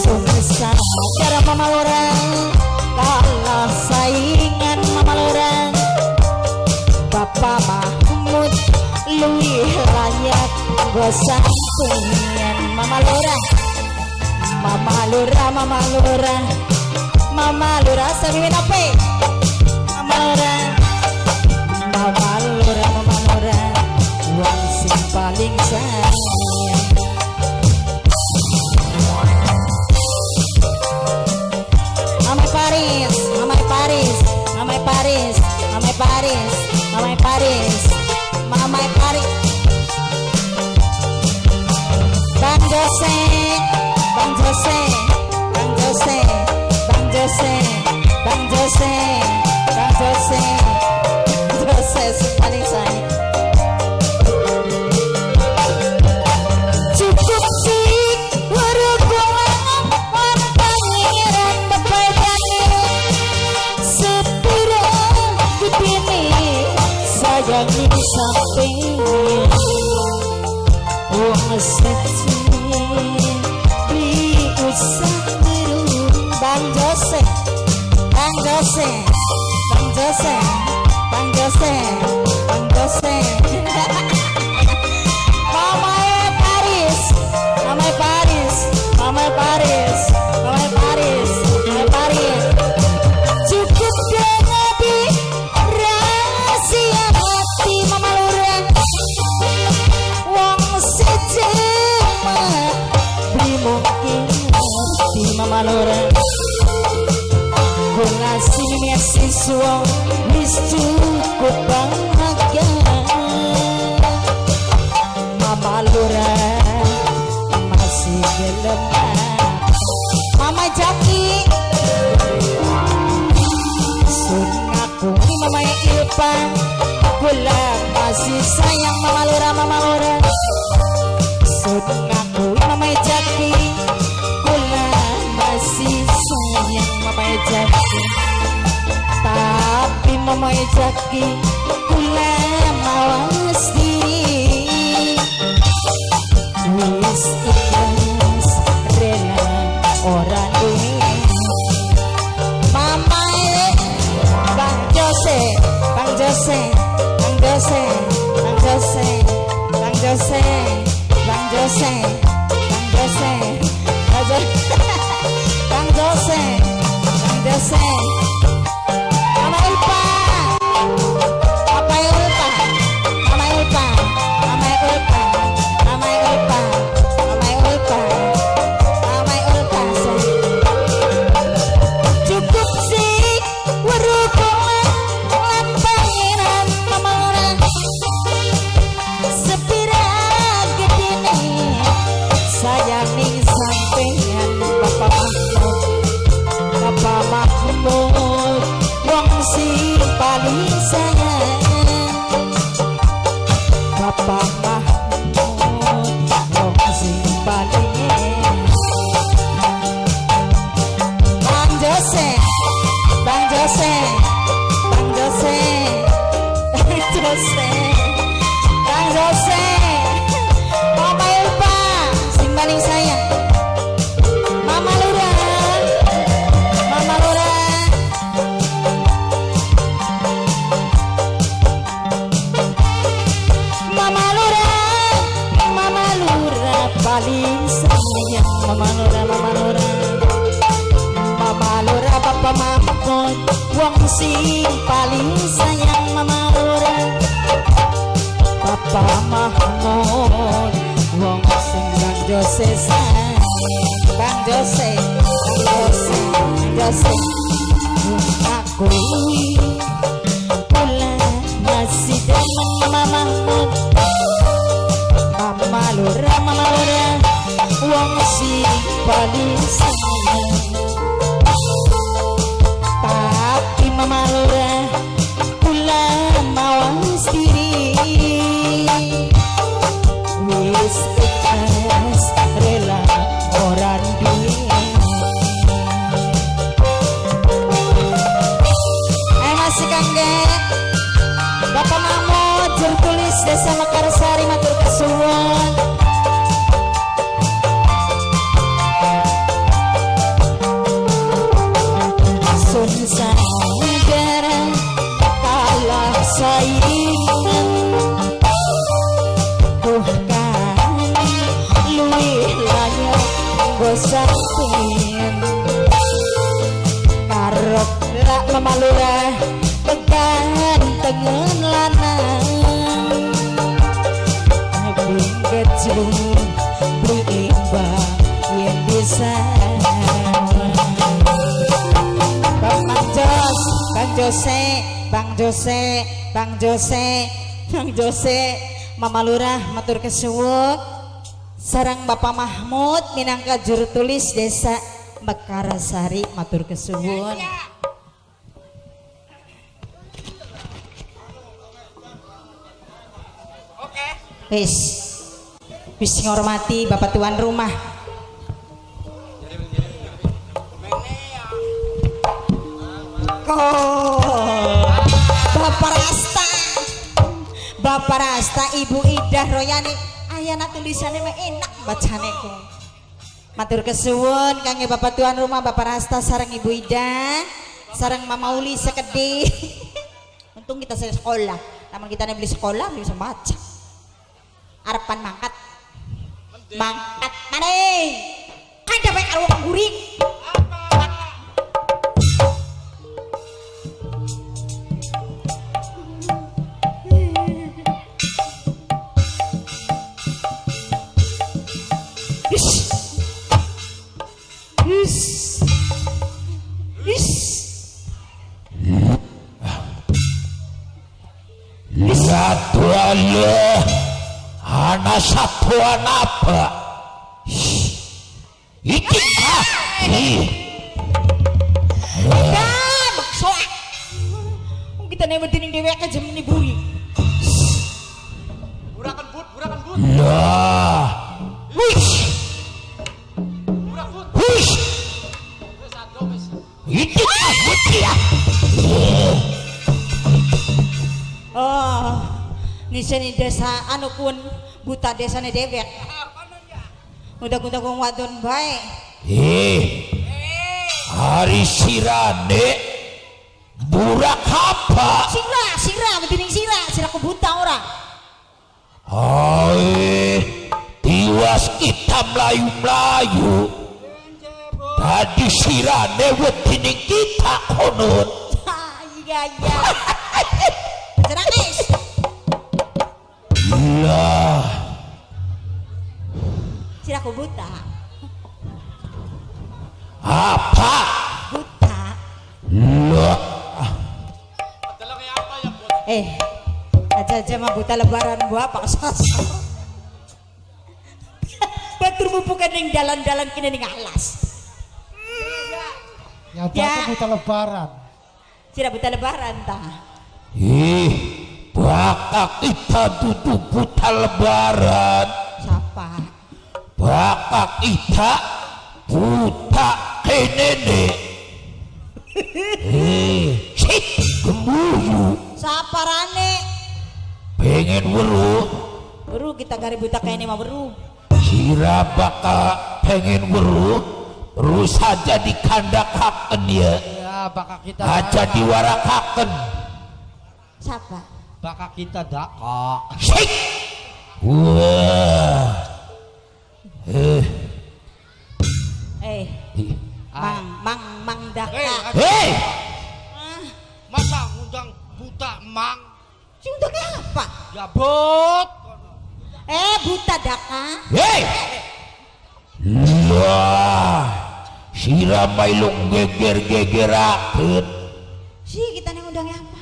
Sumesa cara Mama Lora kalah saingan Mama Lora. Bapak Mahmud luwih layak nggo sampeyan Mama Lora. Mama Lora, Mama Lora, Mama Lora sami ape? Mama Lora, Mama Lora, Mama Lora wong sing paling sayang. Mama Paris, Mama Paris, Mama Paris, Mama Paris, Mama Paris, Mama Paris. Jose, Bang Jose, Bang Jose, Bang Jose, Bang Jose, Bang Jose, Jose sing paling sayang. Cukup sih weruh lan pangeran bebadane sepira gedene sayangi sampeyan wong siji beli usah biru. Bang Jose, Bang Jose, Bang Jose, Bang Jose, Bang Jose. Mama Paris, Mama Paris, Mama Paris, Mama Paris, Mama Paris. Cukup di rahasia hati Mama Lurah. Wong siji mah beli mungkin ngerti Mama Lurah. Kula sini siswa wis cukup bahagia. Mama Lurah masih gelem. Mama Jaki sun ngaku Mama Ilpan kula masih sayang Mama Lurah, Mama Lurah. Sun ngaku Mama Jaki kula masih sayang Mama Jaki, tapi Mama Jaki kula mawas diri wis ikhlas rela ora duwe. Mama Bang Jose, Bang Jose, Bang Jose, Bang Jose, Bang Jose, Bang Jose, Bang Jose, Bang Jose, Bang Jose, Bang Jose. Mama Ulpa, Papa Ulpa, Mama Ulpa, Mama Ulpa, Mama Ulpa, Mama Ulpa, Mama Ulpa. Cukup sih weruh lan pangeran Mama Lurah sepira gedene sayang ning sampeyan Bapak Mahmud, Bapak Mahmud wong sing paling sayang. Bapak Mahmud wong sing paling. Bang Jose, Bang Jose, Bang Jose, Bang Jose, Bang Jose, Mama Ilpa, sing paling sayang. Mama Lurah, Mama Lurah. Mama Lurah, Mama Lurah paling sayang. Mama Lurah, Mama Lurah. Mama Lurah, Bapak Mahmud wong sing paling sayang. Mama Lurah, Bapak Mahmud wong sing Bang Jose sayang. Bang Jose, Bang Jose, Bang Jose. Aku kula masih demen Mama Mahmud. Mama Lurah, Mama Lurah wong sing paling sayang. Tapi Mama Lurah kula mawas diri wis ikhlas rela ora duwe. Masih kangge Bapak Mahmud juru tulis Desa Mekarsari matur kesuwun. Sun sadar kalah saingan tuh kan luwih layak nggo sampeyan karep lak Mama Lurah pegantengen lanang tapi kecil beli imbang yen bisa. Bang Jos, Bang Jose, Bang Jose, Bang Jose, Bang Jose, Mama Lurah matur kesuwun. Sarang Bapak Mahmud minangka juru tulis Desa Mekarsari matur kesuwun. Oke. Wis. Wis ngormati Bapak tuan rumah. Oh, Bapak Rasta. Bapak Rasta, Ibu Idah Royani. Ayana tulisannya mah enak bacane ku. Matur kesuwun kangge Bapak tuan rumah Bapak Rasta sareng Ibu Ida, sareng Mama Uli sekedhi. Untung kita sekolah. Namun kita beli sekolah beli bisa baca. Arepan mangkat. Mangkat maning. Kan dapat karo wong guring. Ish. Ish. Ish. Lihat Allah, ana satuan apa? Iki ah, ih. Dan soak. Kita nih wedi ning dheweke aja meni buri. Burakan but, burakan but. Lah. Wis. Burak but. Wis. Wis ado wis. Iki ah, wedi ah. Oh, niseni desa anu kun buta desane dewek. Udah-udah wong wadon bae. Eh. Hari sirane burak apa? Sira, sira wedi ning sira, sira ku buta ora. Hai, tiwas kita melayu-melayu. Tadi sirane wedi ning kita konon. Ah, iya iya. Cerangis. Lah, Sira ku buta. apa? Buta. Lah, Delenge apa ya, Bud? Eh, aja-aja mah buta lebaran buah apa kesasar. Batur mupukan ning dalan-dalan kini ning alas. Ya, Ya. ya. Buta lebaran. Sira buta lebaran ta. ih, bakal kita duduk buta lebaran. Siapa? Bakal kita buta kenene. Eh, sik gemuyu. Siapa rane? Pengen weruh. Weruh kita gari buta kene mah weruh. Sira bakal pengen weruh. Terus saja dikandakaken ya. Ya, bakal kita Aja diwarakaken. Siapa? Bakal kita daka. Sik. Wah. Eh, Eh, mang mang mang daka. Eh, hei, Ah, masa ngundang buta mang? sing daka apa? Ya, Bud. Eh, buta daka. hei. Lah, sira mailung geger-gegerakeun. Si kita nih ngundangnya apa?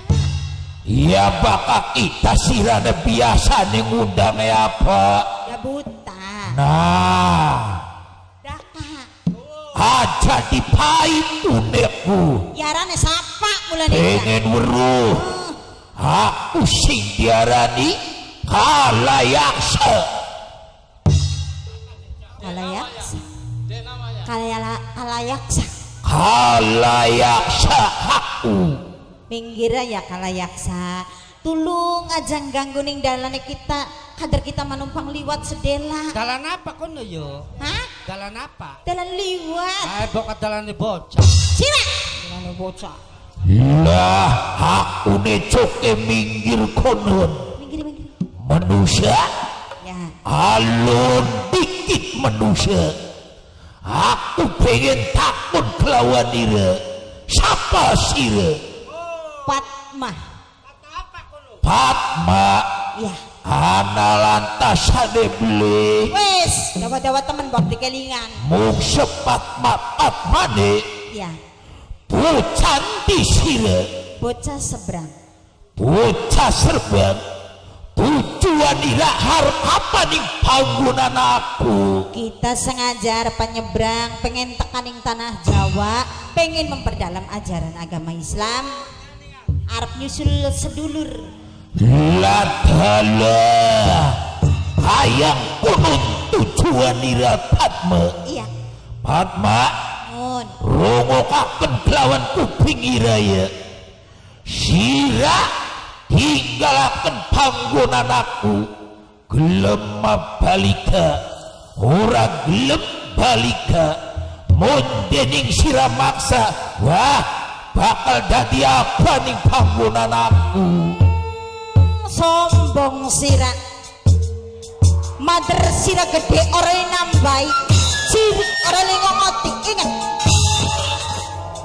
Iya bakal kita sirane biasa nih ngundangnya apa? Ya buta. Nah, Daka. aja dipait unekku. Yarane sapa mulane. Pengen weruh. Aku sing diarani Kalayaksa. Kalayaksa. Kalayaksa. Kalayaksa aku. Minggir ya Kalayaksa. Tulung aja ganggu ning dalane kita. Kader kita manumpang liwat sedela. Dalan apa kono yo? Hah? Dalan apa? Dalan liwat. Ae bok dalane bocah. Sira. Dalane bocah. Lah, aku necoke minggir konon. Minggir minggir. Manusia Ya. alun dikit manusia. Aku pengen takut kelawan ira. Siapa sira? Fatma. Fatma. Ya. Ana lantasane beli. Wes, dawa-dawa temen bab dikelingan. Mung sepat Fatmane. Ya. Bocah ndi sira? Bocah seberang. Bocah serbang. Tujuan ira harep apa ning panggonan aku? Kita sengaja arep nyebrang, pengen tekaning tanah Jawa, pengen memperdalam ajaran agama Islam. Arep nyusul sedulur. Ladalah hayang kunun tujuan ira Padma. Iya. Padma, Nun. rungokaken kelawan kuping ira ya. Sira tinggalaken panggonan aku. Gelem balika, ora gelem balika. Mun dening sira maksa, wah bakal dadi apa ning panggonan aku. Sombong sira. Mader sira gede ora nambahi, cilik ora ngongoti. Ingat.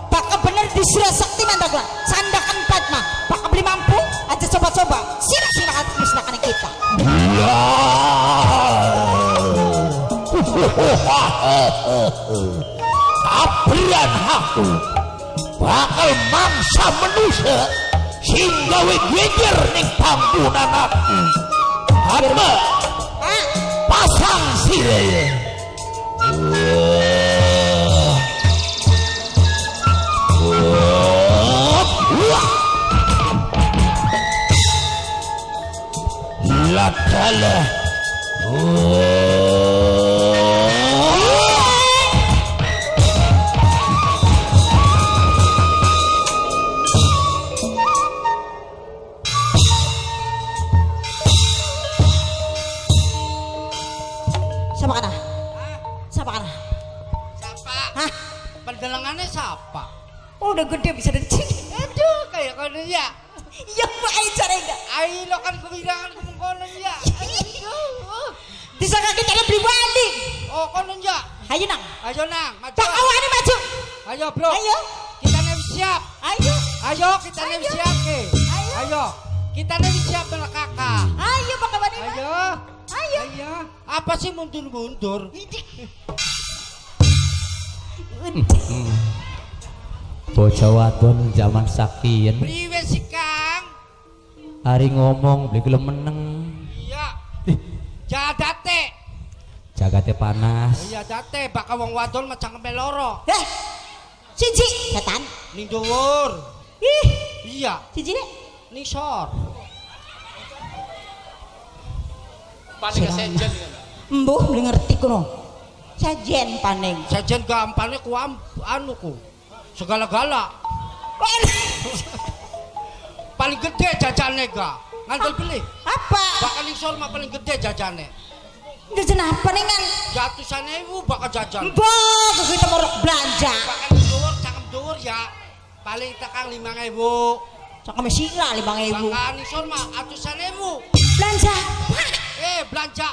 Bakal bener di sira sakti mandagla. Sandakan Padma, bakal beli mampu aja coba-coba. Sira sira musnahkan kita. Kaberan aku bakal mangsa manusia sing gawe geger ning panggonan aku. Padma, pasang sire. Ladalah. Siapa kana? Siapa kana? Siapa? Hah? Pendelengannya siapa? Oh, udah gede bisa dari sini. Aduh, kayak kono ya. Ya, Pak, ayo cara enggak. Ayo lo kan kebilangan kono ya. Aduh. Disangka kita ada beli wali. Oh, kono ya. Ayo nang. Ayo nang, maju. Tak awani maju. Ayo, Bro. Ayo. Kita nih siap. Ayo. Ayo, kita nih siap ke. Ayo. Ayo. Kita nih siap kakak. Ayo, Pak Wani. Ayo. Ayo. Ayo. Apa sih mundur-mundur? Bocah wadon zaman sakien. Priwe sih, Kang? Hari ngomong beli gelem meneng. Iya. Jadate. Jagate panas. Iya date bakal wong wadon mah cangkeme loro. Eh. Siji, setan. Ning dhuwur. Ih, Iya, siji nek. ning sor. Paling kesejen. Embuh beli ngerti kuno. Sajen paning. Sajen gampane ku anu ku. Segala-gala. Paling gede jajane ga. Ngandel beli. Apa? Bakal ning sor mah paling gede jajane. Jajan apa nih kan? Ratusan ewu bakal jajan. Mbah, kita mau belanja. Bakal dhuwur cangkem dhuwur ya. Paling tekang 5.000. Cangkem sila 5.000. Bakal ning sor mah atusan ewu. Belanja. Belanja.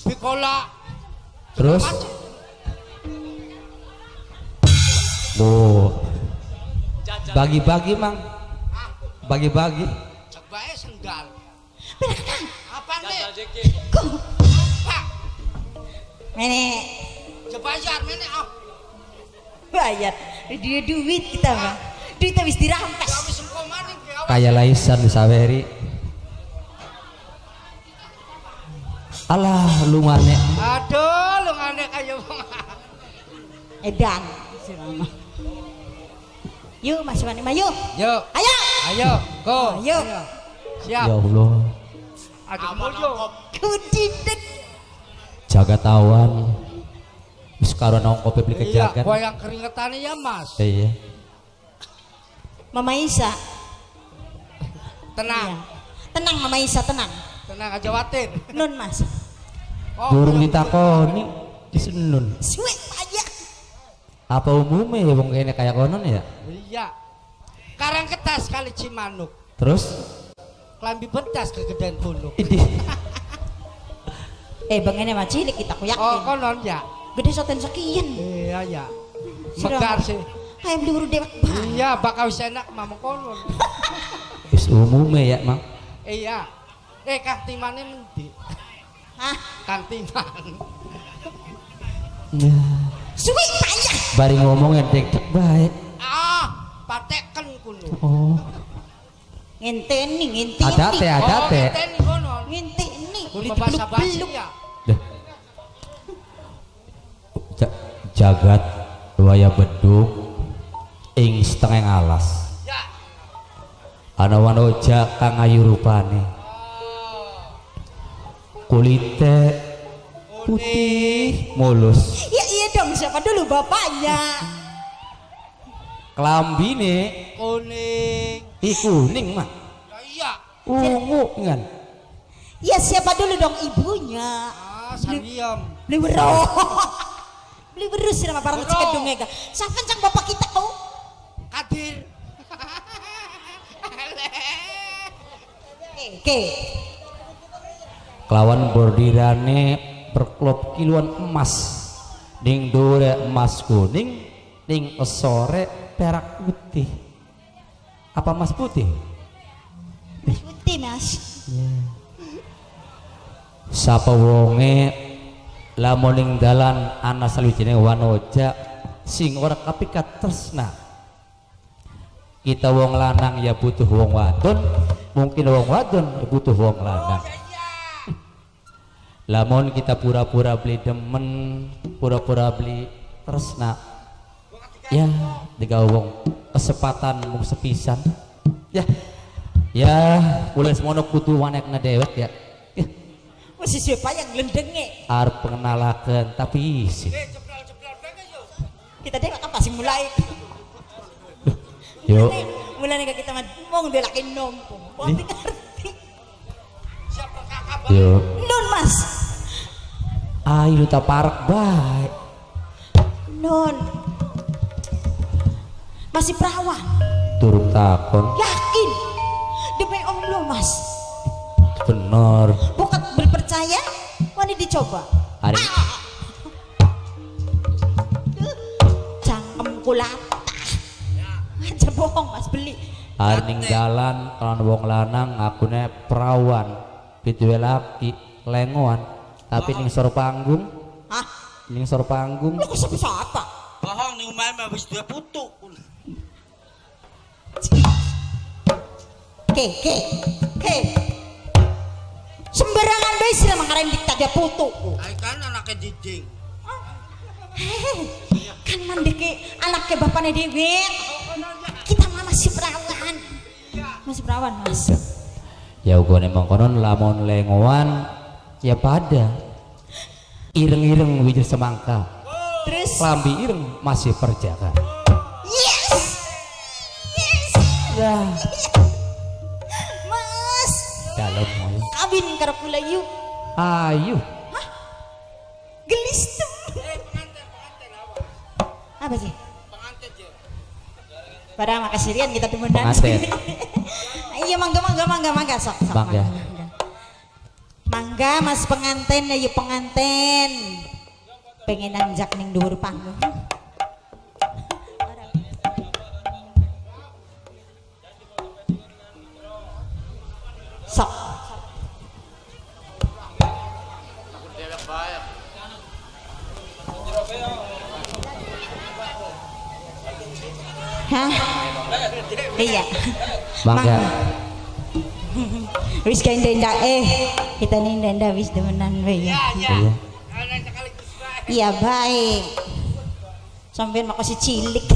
Bikola. Terus? Loh. Bagi-bagi, Mang. Bagi-bagi. Cobae sendal. Apa nih? Pak, Nenek. Bayar mene ah. Bayar. Dia duit kita, Bang. Duit habis dirampas. Wis engko maning ki awak. Kayak laisan disaweri. Alah, lungane. Aduh, lungane kaya wong. Edan. Yuk Mas Wani, yuk. Yuk. Ayo. Ayo, go. Ayo. Siap. Ya Allah. Aduh, mulyo. Kudindek. Jaga tawan. Wis karo nang kopi beli Iya, kejagan. gua yang keringetane ya, Mas. Iya. Mama Isa. Tenang. Iya. Tenang Mama Isa, tenang. Tenang aja watir. Nun Mas. Oh, Durung ditakoni disenun. Suwe payah. Apa umumnya ya wong kene kaya konon ya? Iya. Karang ketas kali Cimanuk. Terus Klambi bedas kegedean punuk. ini Bang ini mah cilik kita ku yakin. Oh, konon ya. Gede soten sekian. Iya, ya. Sira. Megar sih. Ayam diuru dewek bang. Iya, bakal wis enak mamang konon. wis umume ya, Mang. Iya. Kang Timane mendi? Hah? Kang Timan. Ya. Suwe payah. Bari ngomong entek baik. Ah, pateken kuno. Oh. Ngene Ngenteni, ngenteni. Adate, adate. Oh, ngenteni kono. Ngenteni. Kun basa-basi ya. Deh. Jagat waya bedung ing setengah alas. Ya. Ana wanoja kang ayu rupane. Kulite putih mulus. Ya iya dong, siapa dulu bapaknya? Klambine Kuning. i kuning mah. Ya iya. Ungu ngan. Ya siapa dulu dong ibunya? Ah, Sariem. Beli weruh. Beli weruh sih nama barang Weruh. cekedung ega. Siapa cang bapak kita kau? Kadir. Oke. Kelawan bordirane berklop kiluan emas. Ning dore emas kuning, ning esore perak putih. Apa emas putih? Putih mas. Sapa wonge lamun ning dalan ana sawijining wanoja sing ora kapikat tresna. Kita wong lanang ya butuh wong wadon, mungkin wong wadon ya butuh wong lanang. Lamun kita pura-pura beli demen, pura-pura beli tresna, ya digawe wong kesempatan mung sepisan. Ya, ya kula semono kudu wanekna dewek ya. Ya, Masih siapa yang glendenge? arep pengenalaken tapi isin. Kita deh kan pasti mulai. Yo, Mulai nih kita mah mong dia laki nompong. Wong ngerti. yo. Nun mas. Ayo ta parek bae. Nun. Masih perawan. Turun takon. Yakin. Demi Allah mas. Bener. Bukan berpercaya, wani dicoba. Hari Cangkem kulata. Aja bohong mas beli. hari ning dalan kan wong lanang ngakune perawan, piduwe laki, lengoan, tapi ning sor panggung, Hah? ning sor panggung Lu kok bisa apa? Bohong ning omahe mah wis duwe putu. Ke, ke, ke. Sembarangan bae sih mangkaren dikta dia putu. Ai kan anake dijing. Hehe. Kan mandeke anaknya bapaknya dewe. Kita mah masih perawan. Masih perawan, Mas. Ya ugone mengkonon lamun lengoan ya pada ireng-ireng wiji semangka. Terus Klambi ireng masih perjaka. yes. Yes. Ya, Mas, dalem ayo. kawin karo kula yuk. Ayo. Gelis tuh. Apa sih? Pada makasih Rian kita temenan. Pengantin. Iya mangga mangga mangga mangga sok sok. Mangga. Mangga, mangga mas pengantin ayo pengantin. Pengen nanjak ning dhuwur panggung. Sok. Hah? Iya. Mangga. Wis kayak nda kita nih nda wis demenan we ya. Iya. Iya baik. Sampeyan mak kasih cilik.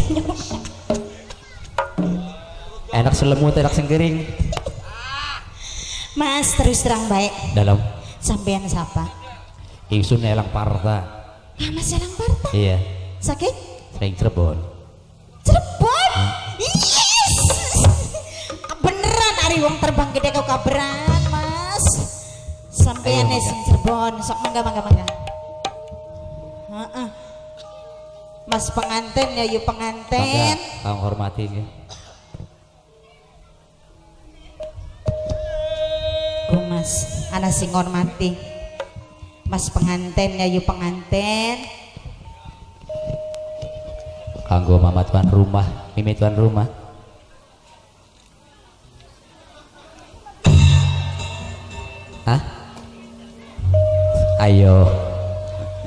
Enak selemut, enak sing kering. Mas terus terang baik. Dalam Sampeyan siapa? ingsun elang parta. Ah, Mas Elang Parta. Iya, Sakit? sering Cirebon. Cirebon. Yes. Beneran ari wong terbang gede kau kaberan, Mas. Sampeyan Ayo, sing Cirebon, sok mangga mangga mangga. Heeh. Mas pengantin ya yuk pengantin. Mangga, kang hormati nggih. Ku Mas, ana sing ngormati. Mas pengantin ya yuk pengantin. Kanggo mama tuan rumah, mimi tuan rumah. Hah? Ayo.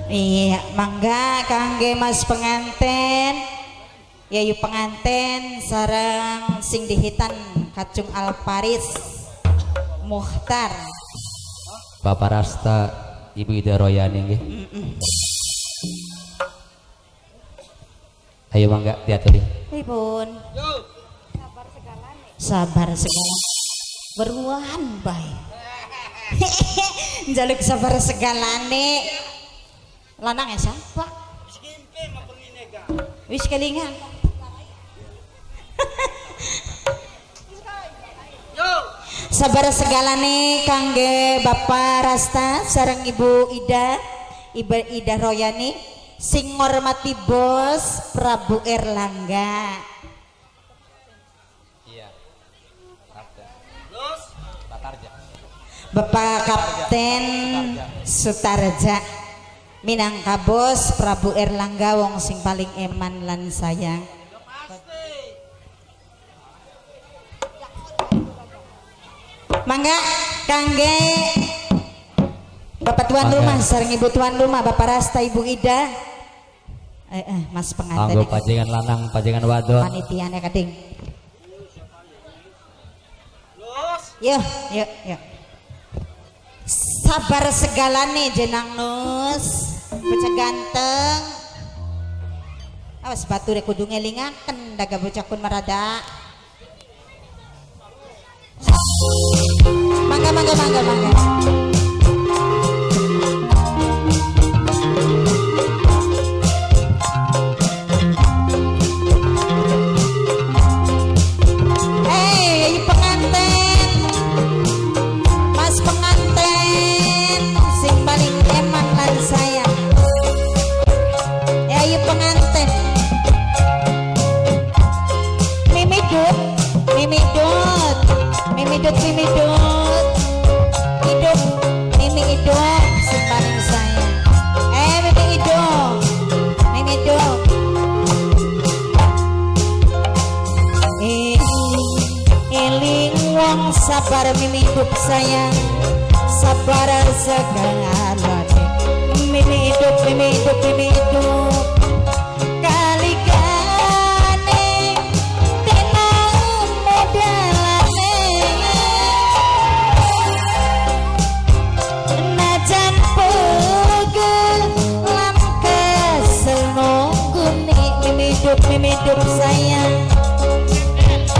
Iya, mangga kangge Mas pengantin. Ya yuk pengantin sareng sing dihitan Kacung Alparis Mukhtar. Bapak Rasta Ibu Ida Royani nggih. Ayo mangga diaturi. Pripun? Sabar segala. Beruan bae. Njaluk sabar segalane. Lanang ya siapa? Wis kelingan. Sabar segalane kangge Bapak Rasta sareng Ibu Ida, Ibu Ida Royani sing ngormati bos Prabu Erlangga. Iya. Bapak Kapten Sutarja minangka bos Prabu Erlangga wong sing paling eman lan sayang. Mangga kangge Bapak tuan rumah sareng Ibu tuan rumah, Bapak Rasta, Ibu Ida. Mas pengantin. Anggo pajengan lanang, pajengan wadon. Panitiane kading. Yo, yo, yo. Sabar segalane jenang nus, bocah ganteng. Awas bature kudu ngelingaken daga bocah kun marada. Mangga, mangga, mangga, mangga. Hey, pengantin, mas pengantin, sing paling eman lan sayang. Ayo pengantin, mimidut, mimidut, mimidut, mimidut, hidup, mimi hidup, sing paling sayang. Mimi hidup, mimi hidup. Eling wong sabar mimi hidup sayang, sabar segalane. Mimi hidup, mimi hidup, mimi hidup. Kalikane tenang modalane, najan pegel lan kesel nunggune. Mimi hidup, mimi hidup sayang.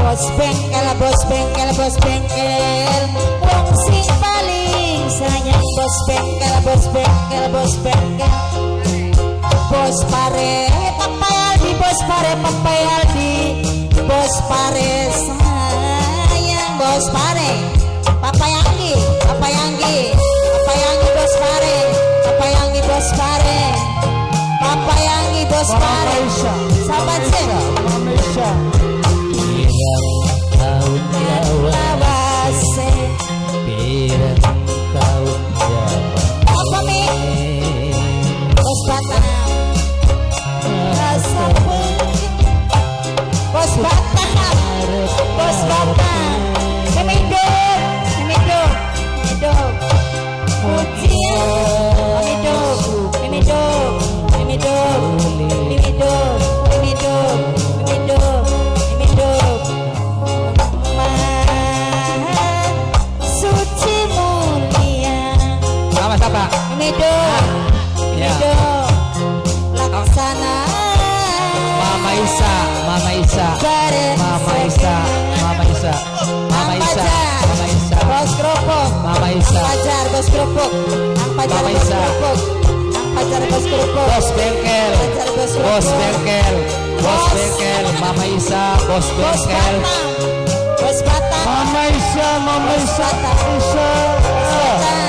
Bos bengkel, bos bengkel, bos bengkel, wong sing paling sayang. Bos bengkel, bos bengkel, bos bengkel, bos pare Papa Aldi, bos pare Papa Aldi, bos pare sayang, bos pare Papa Yanggi, Papa Yanggi, Papa Yanggi, bos pare, Papa Yanggi, bos pare, Papa Yanggi, bos pare. Sahabat sih. Lawase Pirang tahun apa mi bos Batam rasa bos Batam, bos Batam, mimiduk, mimiduk, mimiduk, pujian, mimiduk, mimiduk, mimiduk, mimiduk, mimiduk, mimiduk, mimiduk. Maha suci mulia. Sama siapa? Mimiduk, mimiduk, laksana. Mama Isa, Mama Isa, Mama Isa, Mama Isa, Mama Isa, Mama Isa, bos kerupuk, Mama Isa, Pajar bos kerupuk, Ang Pajar Mama bos Isa. kerupuk, Ang Pajar bos kerupuk, bos bengkel, Pajar bos kerupuk, bos bengkel, bos bengkel, Mama Isa, bos bos bengkel, Batam, bos Batam, Mama Isa, Mama Isa, Isa.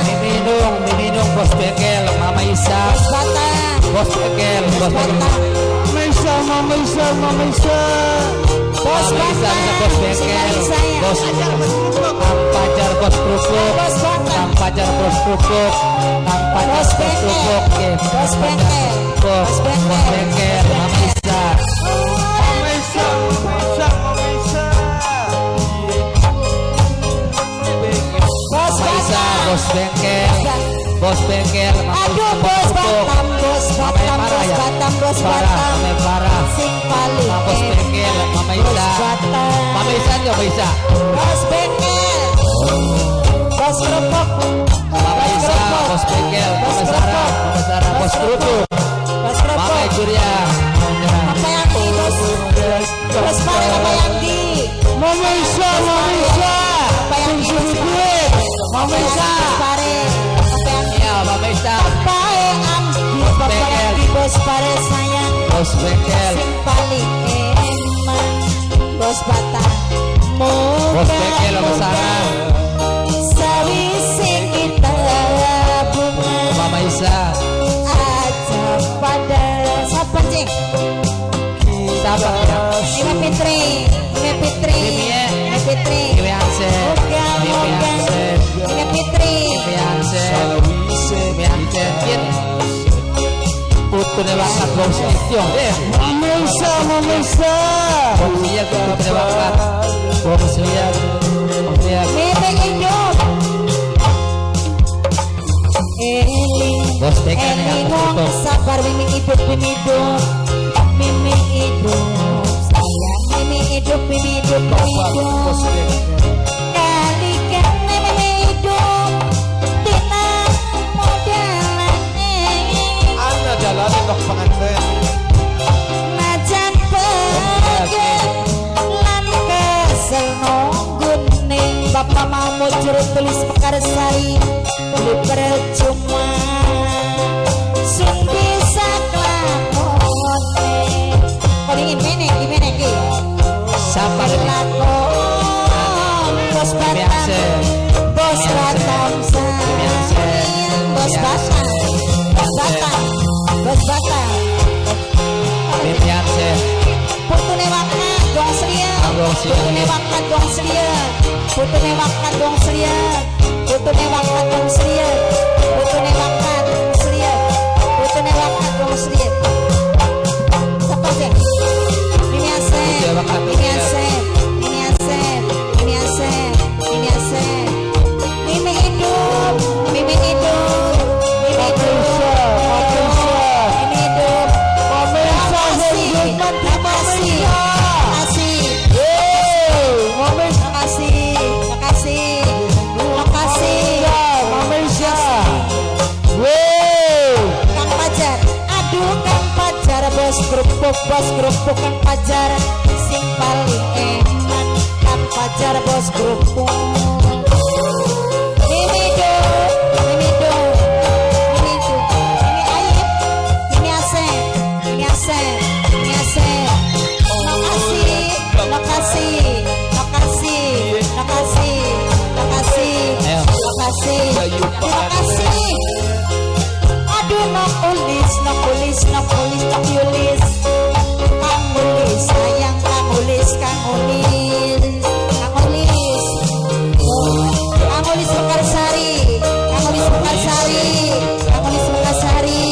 Miminung, Miminung, bos bengkel, Mama Isa, bos Batam, bos bengkel, bos bengkel, Mama Isa, Mama Isa, Mama Isa. bos Mama Isa, Batam, bos sing bengkel, paling sayang. bos Kang Pajar, bos kerupuk, Bos Batam. Kang Pajar, bos kerupuk, Kang Pajar, Bos bos bengkel, kerupuk, nggih. bos bengkel, Bos bos bengkel, bengkel, Mama Isa. Mama Isa, Mama Isa, Mama Isa. Bos Mama Isa, Batam, bos bengkel, bos bengkel, Mama aduh Isa, bos kerupuk. Batam, bos Mama Batam, Parah bos ya? Batam, bos Parah, Batam, Mama Parah. sing paling Bos bengkel, Mama Mama Isa. Batang. Mama Isa yo, Mama Isa. Bos bengkel. Bos kerupuk. Mama Isa, Bos Bengkel, Mama Sarah, Mama Sarah, Bos Kerupuk. Bos kerupuk. Mama Surya. Papa Yandi, Bos. Bos Pare, Papa Yandi. Mama Isa, Mama Isa. Papa Yandi, Bos Pare. Mama Isa. Bos Pare. Papa Yandi. Ya, Mama Isa. Papa Yandi, Papa Yandi, Bos Pare sayang. Bos Bengkel. Sing paling eman. Bos Batang. Bos Bengkel, Mama Sarah. Sawise kita bunga Mama Isa. aja pada siapa cing? Siapa ya? Ime Fitri, Ime Fitri, Ime Fitri. Ime Anse. Moga Ime moga Anse. Ime Fitri. Ime Anse. Ime Anse. Yen. Putune wakat wong Setyo. Mama Isa, Mama Isa. Wong siya putune wakat. Wong siya. Wong siya. Meme hidup. Eling, Bos TK nih, eling aku wong tutup. sabar mimi hidup mimi hidup mimi hidup sayang mimi hidup mimi hidup mimi hidup kali kene mimi hidup tina modalane Ana dalane nok pengantin. najan pegel lan kesel nunggu ning Bapak mau juru tulis Mekarsari beli percuma sun bisa kelakone kau ingin mene gimana ki Siapa ini? lakon bos batang bos batam sayang bos batang bos batang bos batang Mimi Anse. Putune wakat dong selia. Dong selia. Putune wakat dong selia. Putune wakat dong selia. Putune wakat dong selia. Putune wakat selia. Putune wakat dong selia. Siapa sih? Mimi Asep. Putune wakat dong Mimi selia. Asep. Mimi Asep. Mimi Asep. Mimi Asep. Mimi hidup. Mimi hidup. Mimi hidup. Mimi hidup. Mama Isa, Makasih. Makasih. Makasih. Mama Isa, Makasih. Makasih. Makasih. Mama Isa. Wey. Kang Pajar. Aduh Kang Pajar bos kerupuk Kang Pajar sing paling eman Kang Pajar bos kerupuk. Mimi do, mimi do, mimi do, mimi Aib, mimi Asep, mimi Asep, mimi Asep. Makasih, makasih, makasih, makasih, makasih, Ayo. makasih, makasih. Aduh nok ulis, nok ulis, nok ulis, nok yulis. Kang ulis, sayang kang ulis, kang ulis, kang ulis. Kang ulis Mekarsari, kang ulis Mekarsari, kang ulis Mekarsari.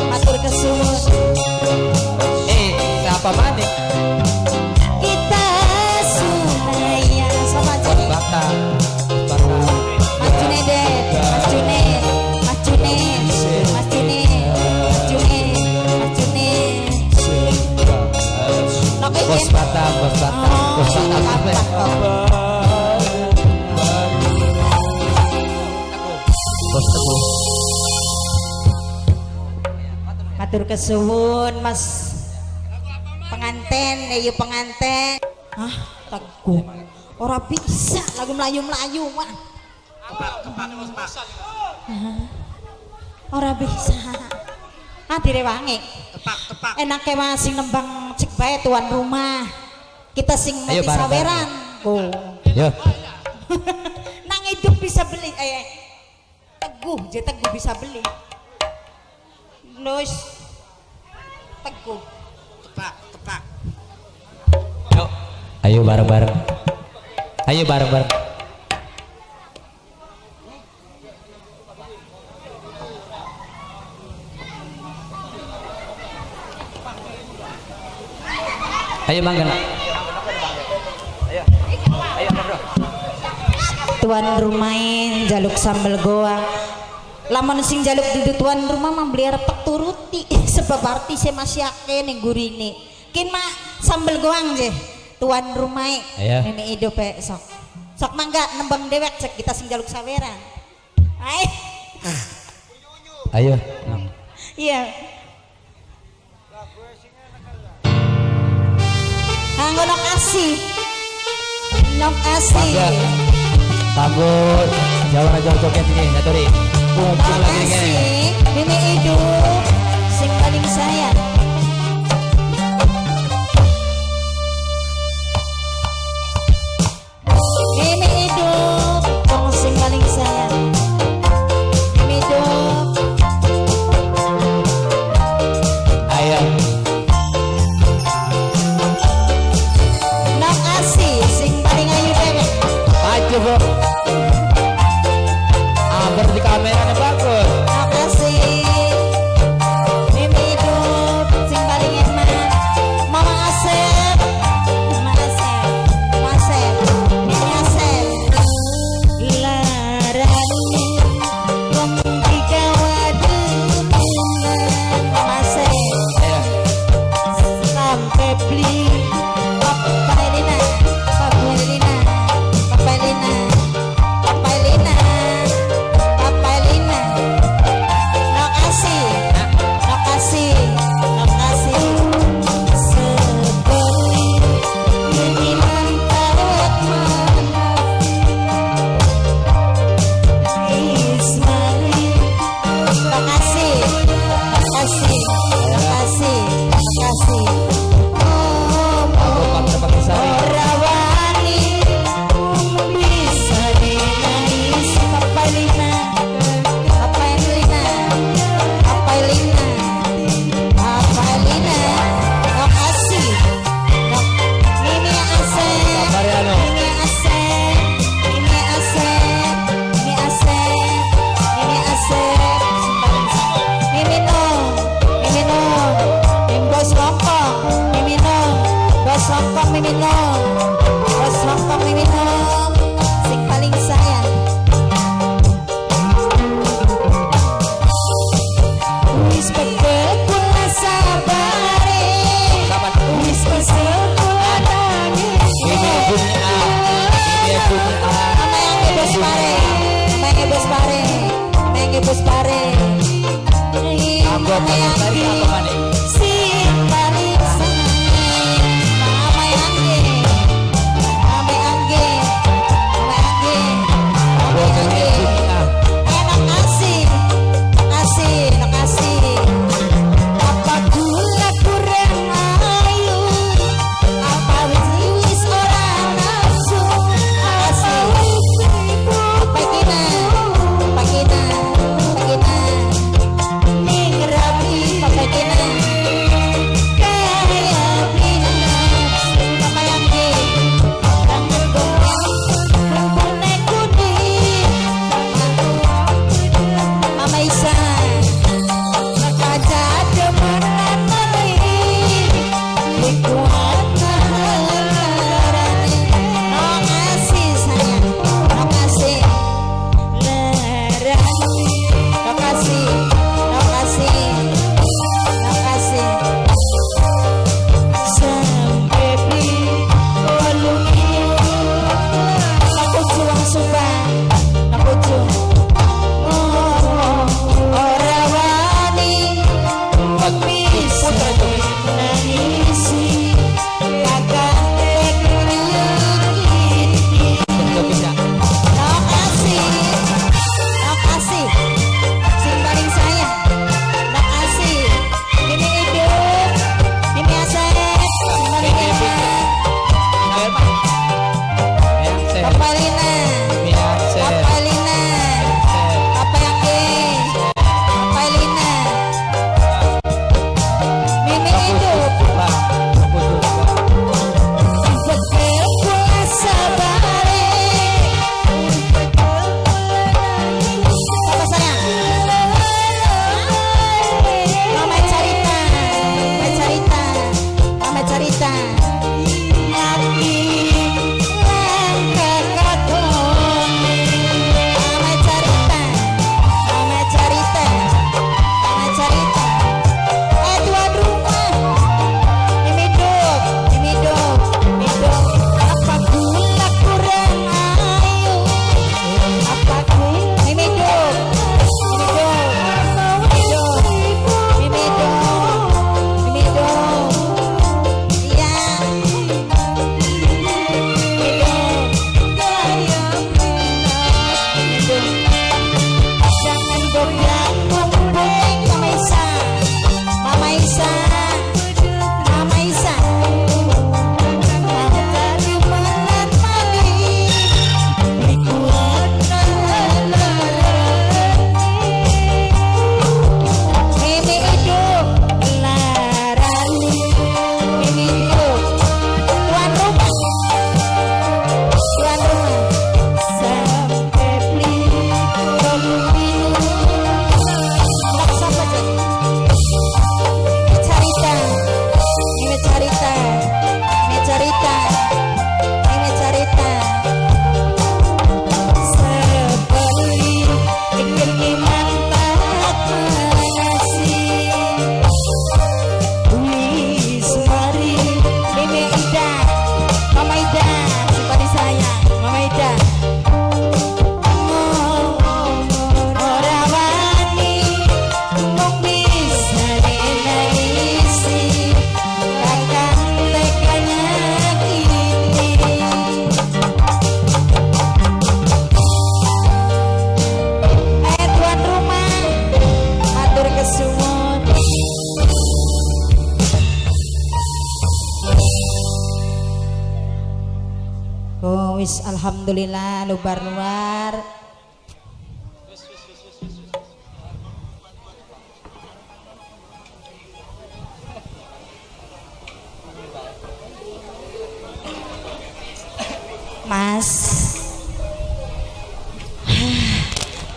Matur kesuwun. Siapa maning? Kita sunaya sama Bos jadi. Batang. Bos Batang. Mas Junaid, Mas Junaid, Mas Junaid, Mas Junaid, Mas Junaid, Mas Junaid. Nok Bos izin. Batang, Bos Batang, Bos Oh, Batang. gampang kok. Bos Teguh. Matur kesuwun Mas penganten, ayo penganten. Ah, Teguh. Ora bisa lagu melayu-melayu, wah. Ora bisa. Ah direwangi. Tepak, tepak. Enake mah sing nembang cek bae tuan rumah. Kita sing Ayo mati bareng-bareng. saweran. Oh. Yo. Nang hidup bisa beli Teguh, je Teguh bisa beli. Nus. Teguh. Tepak, tepak. Yuk. Ayo bareng-bareng. Ayo bareng-bareng. Ayo mangga. Tuan rumain jaluk sambel goang. Lamun sing jaluk dudu tuan rumah mah beli arep tek turuti sebab arti saya masih akeh ning gurine. Kin mak sambel goang je. tuan rumai. Iya. Mimi Idup sok. Sok mangga nembang dewek cek kita sing jaluk saweran. Ay. Ayo. Iya. Kanggo nok asih. Nok asih. Kanggo jawara jauh joget ini, Naturi. Mumpung Nok lagi ngene. asih, Mimi Idup sing paling sayang. Mimi Idup wong sing paling sayang. Mimi Idup. Ayo. Nok asih sing paling ayu dewek. Maju, Bu. Aber di kameranya bagus. Nok asih. Mimi Idup sing paling enak. Mama Asep. Mama Asep. Mama Asep. Mimi Asep. Larani wong digawa demenan. Mama Asep. Ayo. Sampai beli Papa Elina, Papa Elina, Papa Elina, Papa Elina, Papa Elina. Nok asih, nok asih, nok asih. Sebeli ini mantap Ismail. Nok asih, nok asih, nok asih, nok asih. Kanggo partner Patisari. Ora wani bisa nangis. Papa Elina, Papa Elina, Papa Elina, Papa Elina. Nok asih, nok Mimi Asep, Mariano. Mimi Asep, Mimi Asep, Mimi Asep, Mimi Asep. Mimi Nong, Mimi Nong, Mimi Bos Hongkong, Mimi Nong, Bos Hongkong, Mimi Nong, Bos Hongkong, Mimi Nong, sing paling sayang. Wis pegel kula sabare, wis kesel kula nangis. Mimi Bumi A. Mimi Bumi A. Mama yang bos pare, mama yang bos pare, mama yang bos pare. Kanggo Mama yang Patisari apa maning? sing paling sayang. Mama yang Wis alhamdulillah lubar-luar. Mas,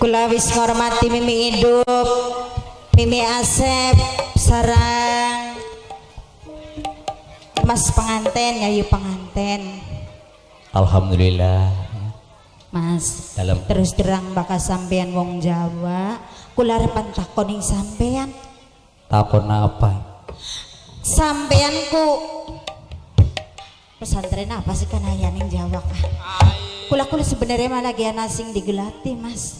kula wis ngormati Mimi Hidup, Mimi Asep, sarang Mas penganten, yayu penganten. Alhamdulillah. Mas, Dalem. Terus terang bakal sampean wong Jawa, kula arepan takon ning sampean. Takon apa? Sampean ku pesantren apa sih kan aya ning Jawa kah? Kula kula sebenarnya malah lagi ana sing digelati, Mas.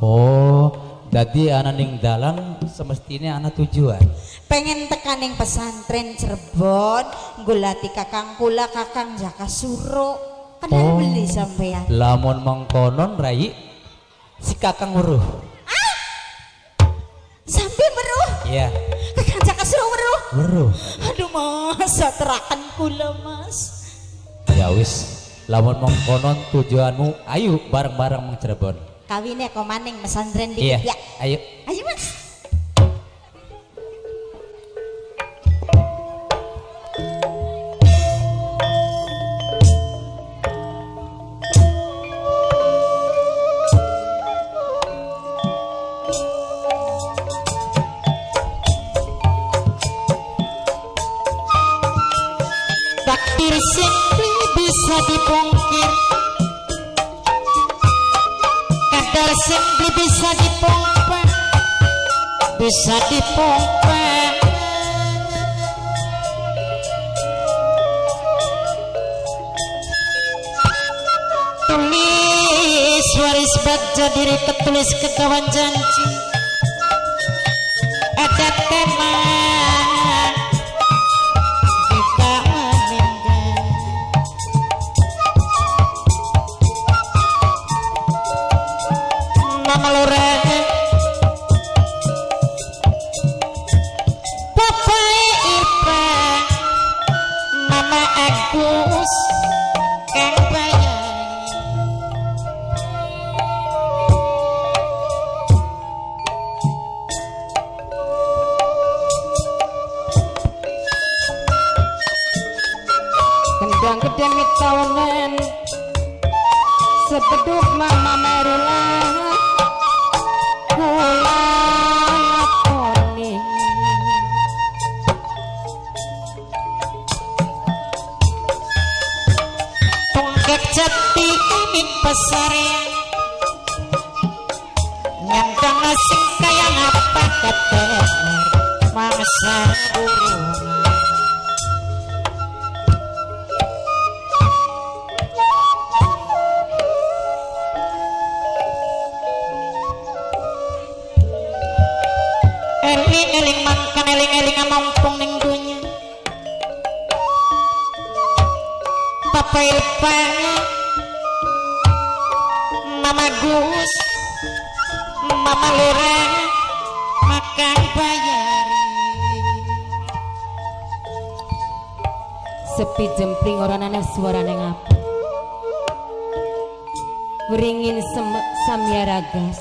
Oh, dadi ana ning dalan semestine ana tujuan. Pengen tekan ning pesantren Cirebon, gulati kakang kula Kakang Jaka Suro. Kan oh, beli sampean. Lamun mengkonon rai si kakang weruh. Ah! Sampean weruh? Iya. Kakang Jaka Suro weruh? Weruh. Aduh Mas, terakan kula Mas. Ya wis, lamun mengkonon tujuanmu, ayo bareng-bareng meng Cirebon. Kawine kok maning pesantren dikit iya, ya. Ayo. Ayo Mas. Takdir sing bisa dipungkir, kadar sing bisa dipompa, bisa dipompa. Tulis waris bagja diri ketulis kegawan janji, ada tema sebeduk mama merulah kula lakoni. Tunggak jati ning pesarean nyandang sing kaya ngapa ketemer mangsa burung. Eling-eling mangkan eling-eling mumpung ning dunya. Papa Irfan, Mama Gus, Mama Lora makan bayar. Sepi jempling ora ana suarane ngapa. Wringin samyaragas.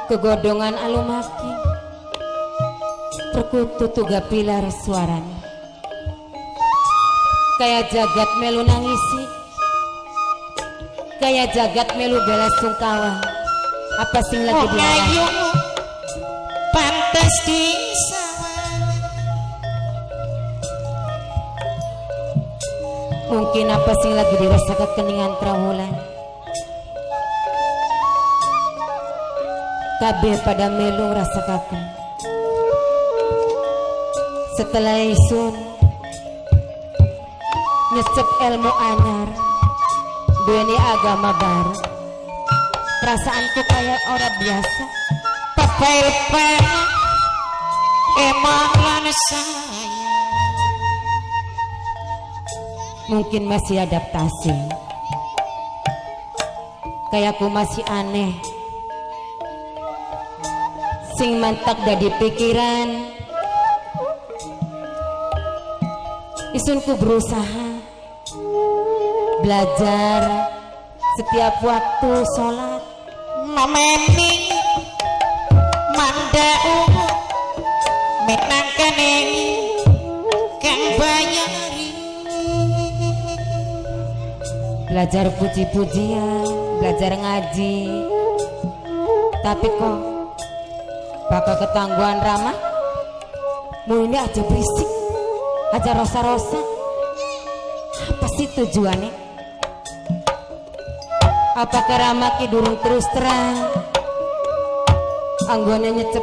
Kegodongan alumaki perkutut tuga pilar suaranya kaya jagat melu nangisi, kaya jagat melu bela sungkawa. Apa sing lagi dilarang pantes disawang. Mungkin apa sing lagi dirasakan keningan trawulan. Kabeh pada melu ngrasakaken. Setelah isun nyecep ilmu anyar, duweni agama baru. Perasaanku kayak orang biasa. Papa Irfan emang lan saya. Mungkin masih adaptasi. Kayak aku masih aneh. Sing mantak dadi pikiran. Isunku berusaha Belajar setiap waktu sholat. Mamemi manda ungu minangkane kang bayari. Belajar puji-pujian, belajar ngaji. Tapi kok bakal ketangguhan Rama? Mau ini aja berisik, aja rosa-rosa. Apa sih tujuannya? Apakah Rama ki durung terus terang anggone nyecep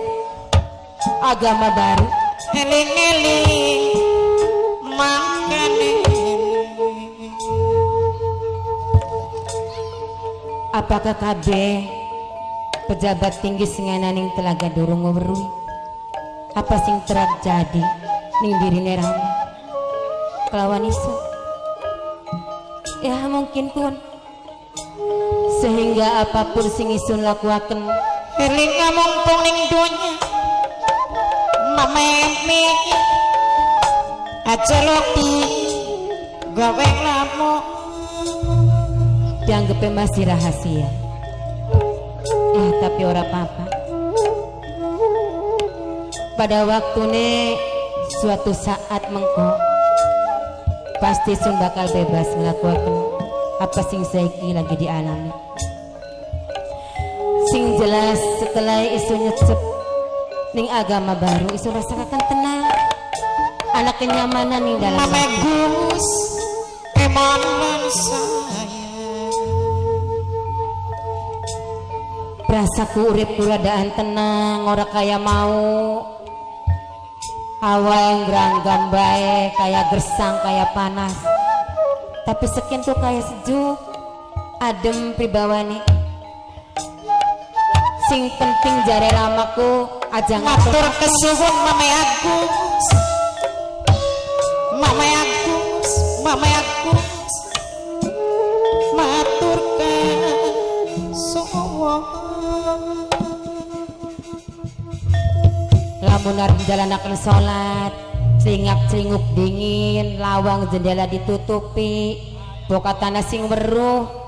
agama baru? Eling-eling mangkane. Apakah kabeh pejabat tinggi sing ana ning telaga durung weruh apa sing terjadi ning dirine Rama kelawan iso? Ya mungkin pun sehingga apapun sing isun lakuaken eling mumpung ning donya mamemi aja loki gawe lamu dianggapnya masih rahasia. Ya tapi ora apa-apa. Pada waktune suatu saat mengko pasti sun bakal bebas ngelakukan apa sing saiki lagi dialami. Sing jelas setelah isu nyecep ning agama baru, isu rasakan tenang, anak kenyamanan ning dalam Mame hati. Gus emon lan saya. Rasaku urip kuradaan tenang, ora kaya mau awal ngranggam bae kaya gersang kaya panas, tapi sekian tuh kaya sejuk adem pribawane. Sing penting jare ramaku aja ngatur. Matur kesuwun Mame Agus, Mame Agus, Mame Agus, matur kesuwun. Lamun arep jalanaken salat, celingak-celinguk dingin, lawang jendela ditutupi, bokatana sing weruh.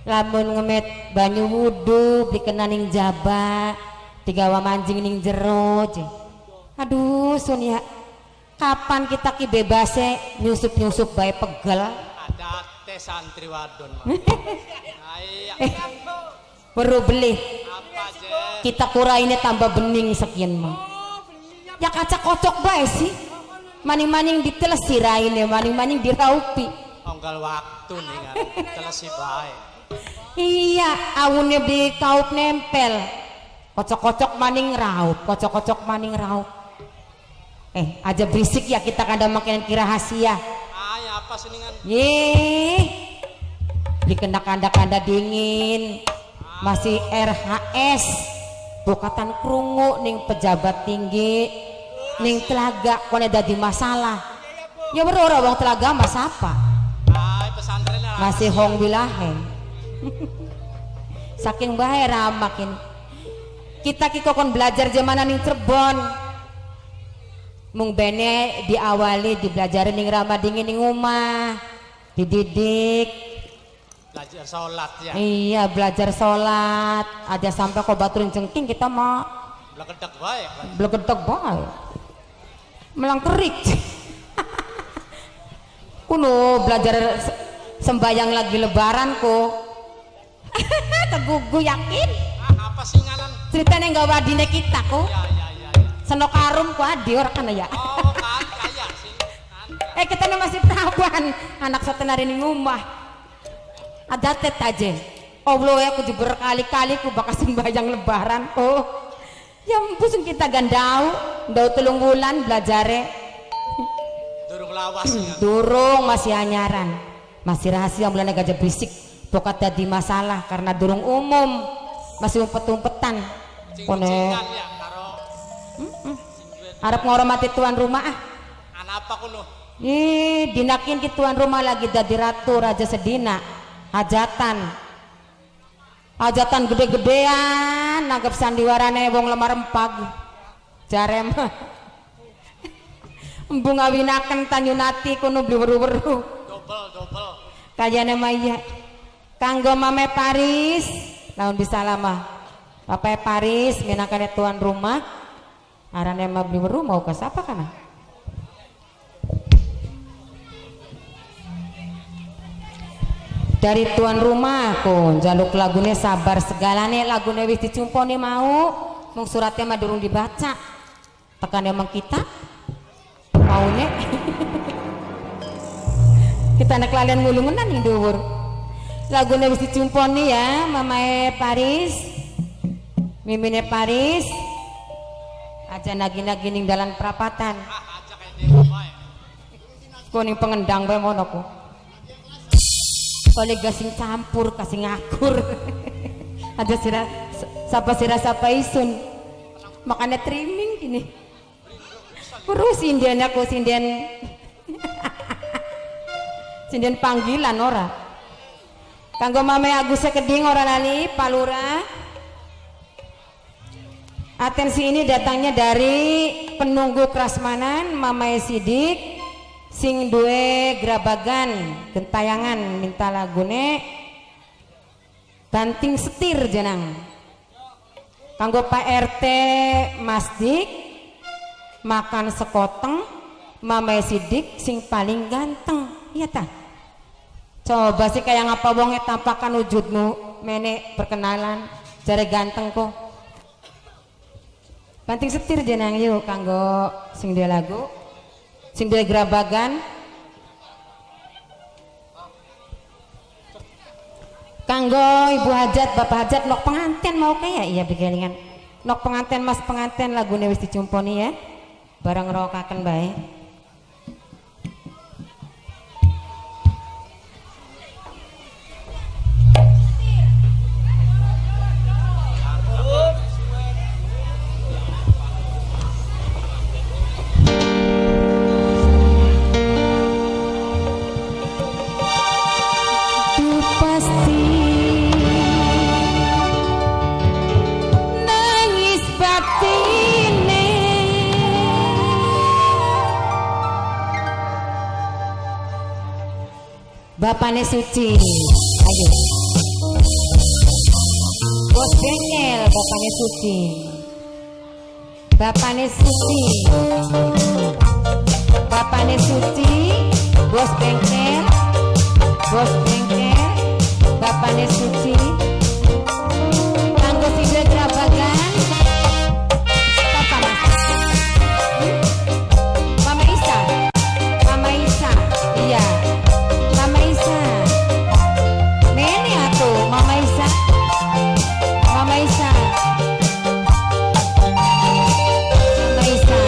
Lamun ngemet banyu wudu dikena ning jaba, digawa manjing ning jero. Aduh sun ya, kapan kita ki bebase nyusup-nyusup bae pegel. Ada teh santri wadon mah. Iya. Weruh beli. Apa je? Kita kuraine tambah bening sekian mah. Ya kaca kocok bae sih. Maning-maning ditelesi raine, maning-maning diraupi. Onggal waktu nih kan. Telesi bae. Iya, awune di kaup nempel. Kocok-kocok maning raup, kocok-kocok maning raup. Aja berisik ya, kita kada makin kira rahasia. Ay, apa sih dengan? Ye. Dikena kanda-kanda dingin. Masih RHS. Bokatan krungu ning pejabat tinggi ning telaga kone dadi masalah. Ya weruh ora wong telaga mas apa? Ay, pesantren lah. Masih hong bilahe. Saking bae ramak ini. Kita ki kokon belajar jamana ning Cirebon. Mung bene diawali dibelajari ning Rama dingin ning omah. Dididik. Belajar sholat ya. Iya, belajar sholat. Aja sampai kok baturin jengking kita mah. Blekedek bae. Blekedek bae. Melang kerik. Kuno belajar sembayang lagi lebaran kok. Kegugu yakin. Ah, apa sih nganan? Ceritanya nggak wadine kita kok. Ya ya ya. Ya. Senok arum ku adi ora kana ya. Oh, kan kaya sih. Kan. Kita ini masih perawan, anak setenari ning omah. Ada tet aja. Allah ya aku juga berkali-kali ku bakal sembayang lebaran. Oh. Ya pusing kita gandau, ndau 3 bulan belajare. Durung lawas ya. Durung masih anyaran. Masih rahasia mulane gajah berisik. Pokat dadi masalah karena durung umum. Masih umpet-umpetan. Kone Cing-cingan ya karo arep ngoromati tuan rumah ah. Ana apa kuno? Ih, dinakin ki tuan rumah lagi dadi ratu raja sedina. Hajatan. Hajatan gede-gedean nanggep sandiwarane wong lemah rempag. Jarem. Embung ngawinaken tanyunati kuno beli weru-weru. Dobel, dobel. Kayane maya. Kanggo Mame Paris, lamun bisa lama. Papa Paris minangkane tuan rumah. Arane mah beli weruh mau ke siapa kana? Dari tuan rumah ku njaluk lagune sabar segalane, lagune wis dicumponi mau, mung suratnya mah durung dibaca. Tekan emang kita maune. Kita anak lalian ngulungunan ning dhuwur. Lagune wis dicumponi ya Mamae Paris. Mimine Paris. Aja nagi-nagi ning dalan perapatan. Ku ning pengendang bae mono ku. Kolega sing campur kasih ngakur. Aja sira sapa sira sapa isun. Makanya trimming gini. Terus sinden aku sinden. Sinden panggilan ora. Kanggo Mame Agus Sekeding ora lali, Palura. Atensi ini datangnya dari penunggu Krasmanan, Mamae Sidik, sing duwe grabagan, gentayangan, minta lagune banting setir jenang. Kanggo Pak RT Mas Dik, makan sekoteng, Mamae Sidik sing paling ganteng, iya ta? Coba sih kayak ngapa wonge tampakan wujudmu, mene perkenalan, jare ganteng kok. Banting setir jenang yuk kanggo sing duwe lagu, sing duwe grabagan. Kanggo Ibu Hajat, Bapak Hajat nok penganten mau kayak iya begelingan. Nok penganten Mas penganten lagune wis dicumponi ya. Barang ngerokaken bae. Pasti nangis batine, bapane suci, ayo bos bengkel, bapane suci, bapane suci, bapane suci, bos bengkel, bos bengkel, bapane suci. Kanggo sing duwe grabagan apa Mas? Mama Isa, Mama Isa, iya Mama Isa, mene atuh Mama Isa, Mama Isa, Mama Isa.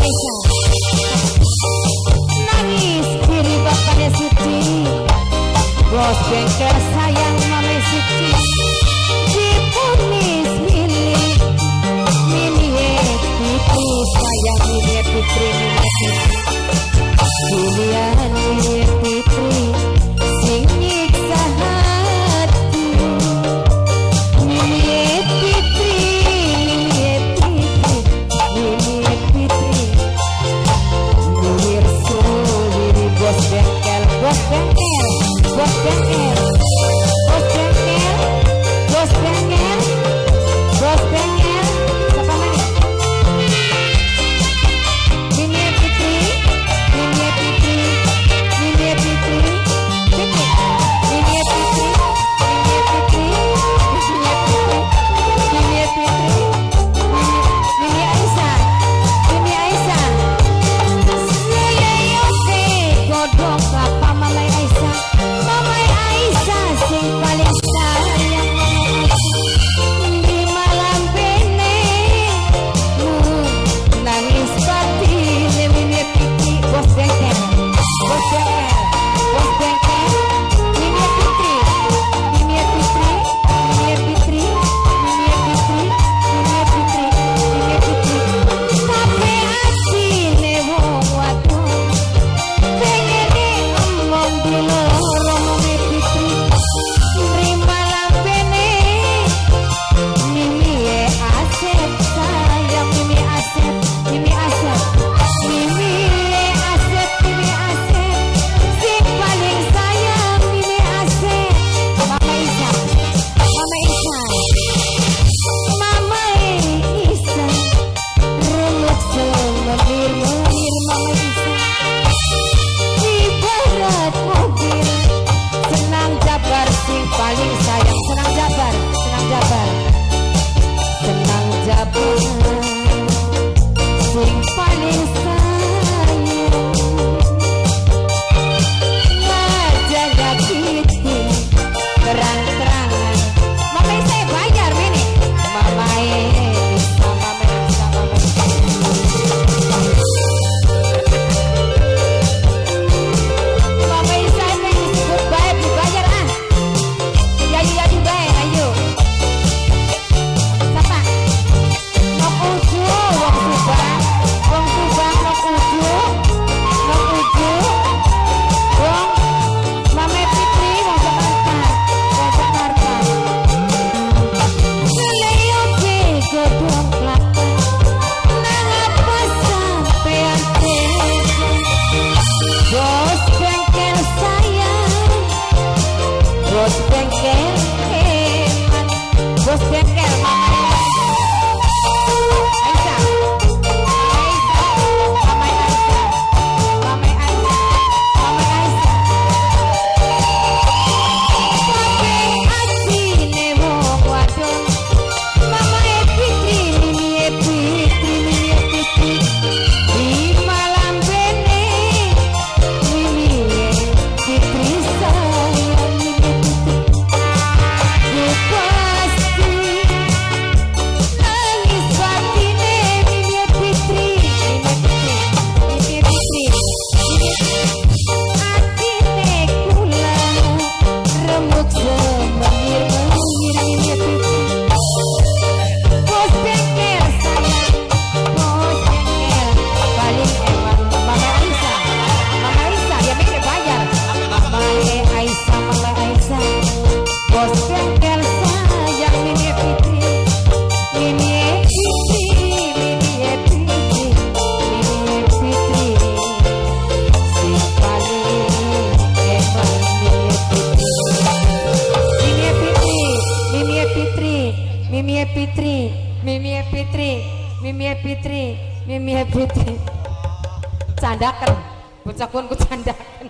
Aisyah. Nangis kiri bapaknya Suci. Bos bengkel sayang Mame Suci. Diponis milih Mimi Fitri sayang Mimi Fitri, Mimi Fitri. Pilihan Mimi Fitri sing nyiksa hati. Mimi Fitri, Mimi Fitri, Mimi Fitri. Luwir suwiri bos bengkel, bos bengkel, bos bengkel, bos bengkel, bos bengkel, bos bengkel. Siapa mana? Mimi Fitri, Mimi Fitri, Mimi Fitri, Fitri, Mimi Fitri, Mimi Fitri, Mimi Fitri, Mimi Fitri, Mimi, Mimi Aisyah, Mimi Aisyah. Saya godong kelapa Mama Aisyah, Mama Aisyah sing paling sayang Mama Aisyah. Di malam bene nangis batine Mimi Fitri, bos bengkel, bos bengkel, bos bengkel, Mimi Fitri, Mimi Fitri, Mimi Fitri, Mimi Fitri, Mimi Fitri, Mimi Fitri. Kabeh atine wong wadon pengene emong diloro Mami Fitri. Nrima lambene Mimi Asep sayang Mimi Asep, Mimi Asep, Mimi Asep, Mimi Asep sing paling sayang Mimi Asep. Mama Isa, Mama Isa, Mama Isa remuk sememir-memir Mama Isa. Ibarat mobil senang jabar sing paling sayang, senang jabar, senang jabar, senang jabar sing paling sayang. Ngajaga kita terang-terangan. Mama saya bayar mene. Mama bisa, Mama bisa, Mama bisa. Mama Isa yang disebut baik dibayar ah. Yayu yayu baik ayo. Siapa? Nok Uju, wong Subang, wong Subang Nok Uju, Nok Uju, wong Mame Fitri, wong Jakarta, wong Jakarta. Leyoke godhong kelapa, nangapa sampean tega? Bos bengkel sayang, bos bengkel eman, bos bengkel Mama Aisyah, Aisyah, Mama Aisyah, Mama Aisyah, Mama Aisyah. Kabeh atine wong wadon, Mama Fitri, Mimi Fitri, Mimi Fitri. Di malam bene Mimi Fitri sayang Mimi Fitri. Ku pasti nangis batine Mimi Fitri, Mimi Fitri, Mimi Fitri, Mimi atine kula remuk sememir-memir Mimi Fitri. Bos bengkel sayang, bos bengkel paling eman Mama Aisyah, Mama Aisyah ya mikir bayar. Mama Aisyah, Mama Aisyah, bos bengkel sayang Mimi Fitri, Mimi Fitri, Mimi Fitri, Mimi Fitri, sing paling eman Mimi Fitri. Mimi Fitri, Mimi Fitri, Mimi Fitri, Mimi Fitri, Mimi Fitri, Mimi Fitri. Candakan, bocah kun ku candakan.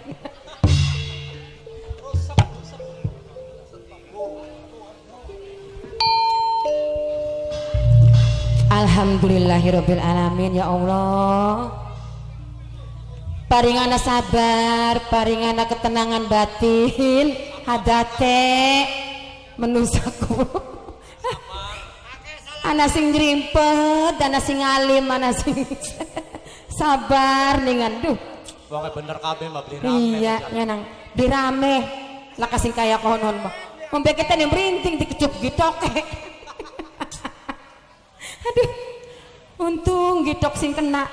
Alhamdulillahirabbil alamin ya Allah. Paringana sabar, paringana ketenangan batin, hadate menusaku. Ana sing nyrimpet, ana sing alim, ana sing Sabar ningan duh. Wonge bener kabeh mah beli rame. Iya, ya nang dirame lah kasing kaya konon mah. Membe kita nih merinding dikecup gitok. Aduh. Untung gitok sing kena.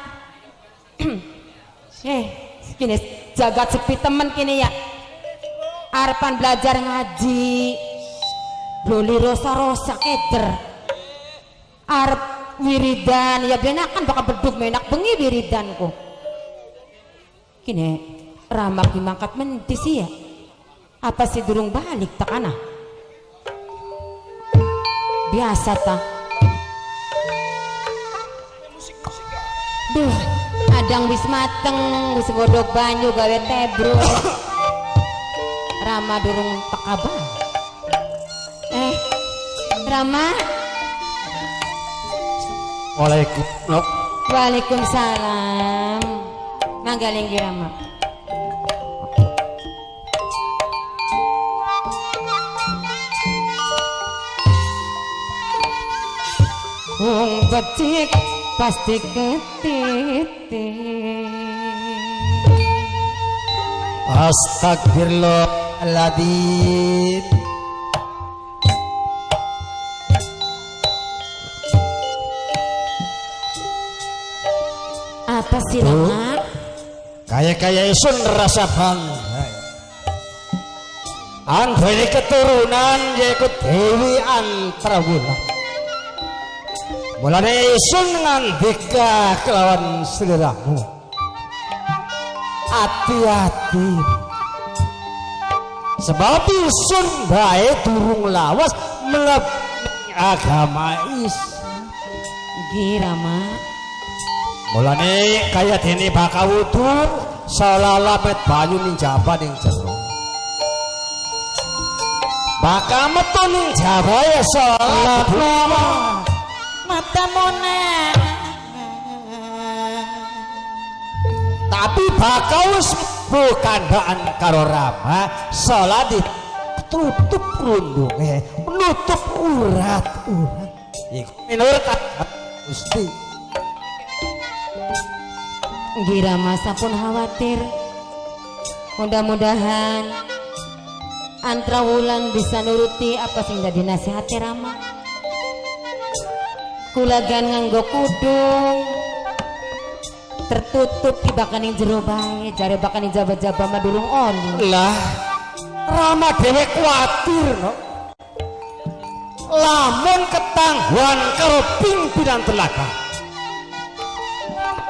Kini jagat sepi temen kini ya. Arepan belajar ngaji. Loli rosa-rosa keder. Arep wiridan ya benakan bakal beduk menak bengi wiridanku. Kini Rama ki mangkat menti sih ya. Apa sih durung balik tak ana? Biasa ta. Duh, adang wis mateng, wis godhog banyu gawe tebro. Rama durung teka bae. Rama. Waalaikumsalam. Waalaikumsalam. Mangga linggih Rama. Wong becik pasti ketitik. Astagfirullahaladzim. Apa sih Rama? Kaya-kaya isun rasa bangga. Anduweni keturunan yaiku Dewi Antrawulan. Mulane isun ngandika kelawan sliramu. Ati-ati. Sebab isun bae durung lawas mlebu agama Islam. Nggih Rama. Mulane kaya dene bakal wudu seolah-olah met banyu ning jaba ning jero. Bakal metu ning jaba ya seolah-olah mata mona. Tapi bakal wis kandhaan karo Rama salat ditutup rundunge, menutup urat-urat. Iku minurut Gusti. Nggih Rama sampun khawatir. Mudah-mudahan Antrawulan bisa nuruti apa sing dadi nasihate Rama. Kulagan nganggo kudung tertutup ki bakal ning jero bae, jare bakal ning jaba-jaba mah durung oli. Lah Rama dhewe kuwatir no. Lamun ketangguhan karo pimpinan telaga.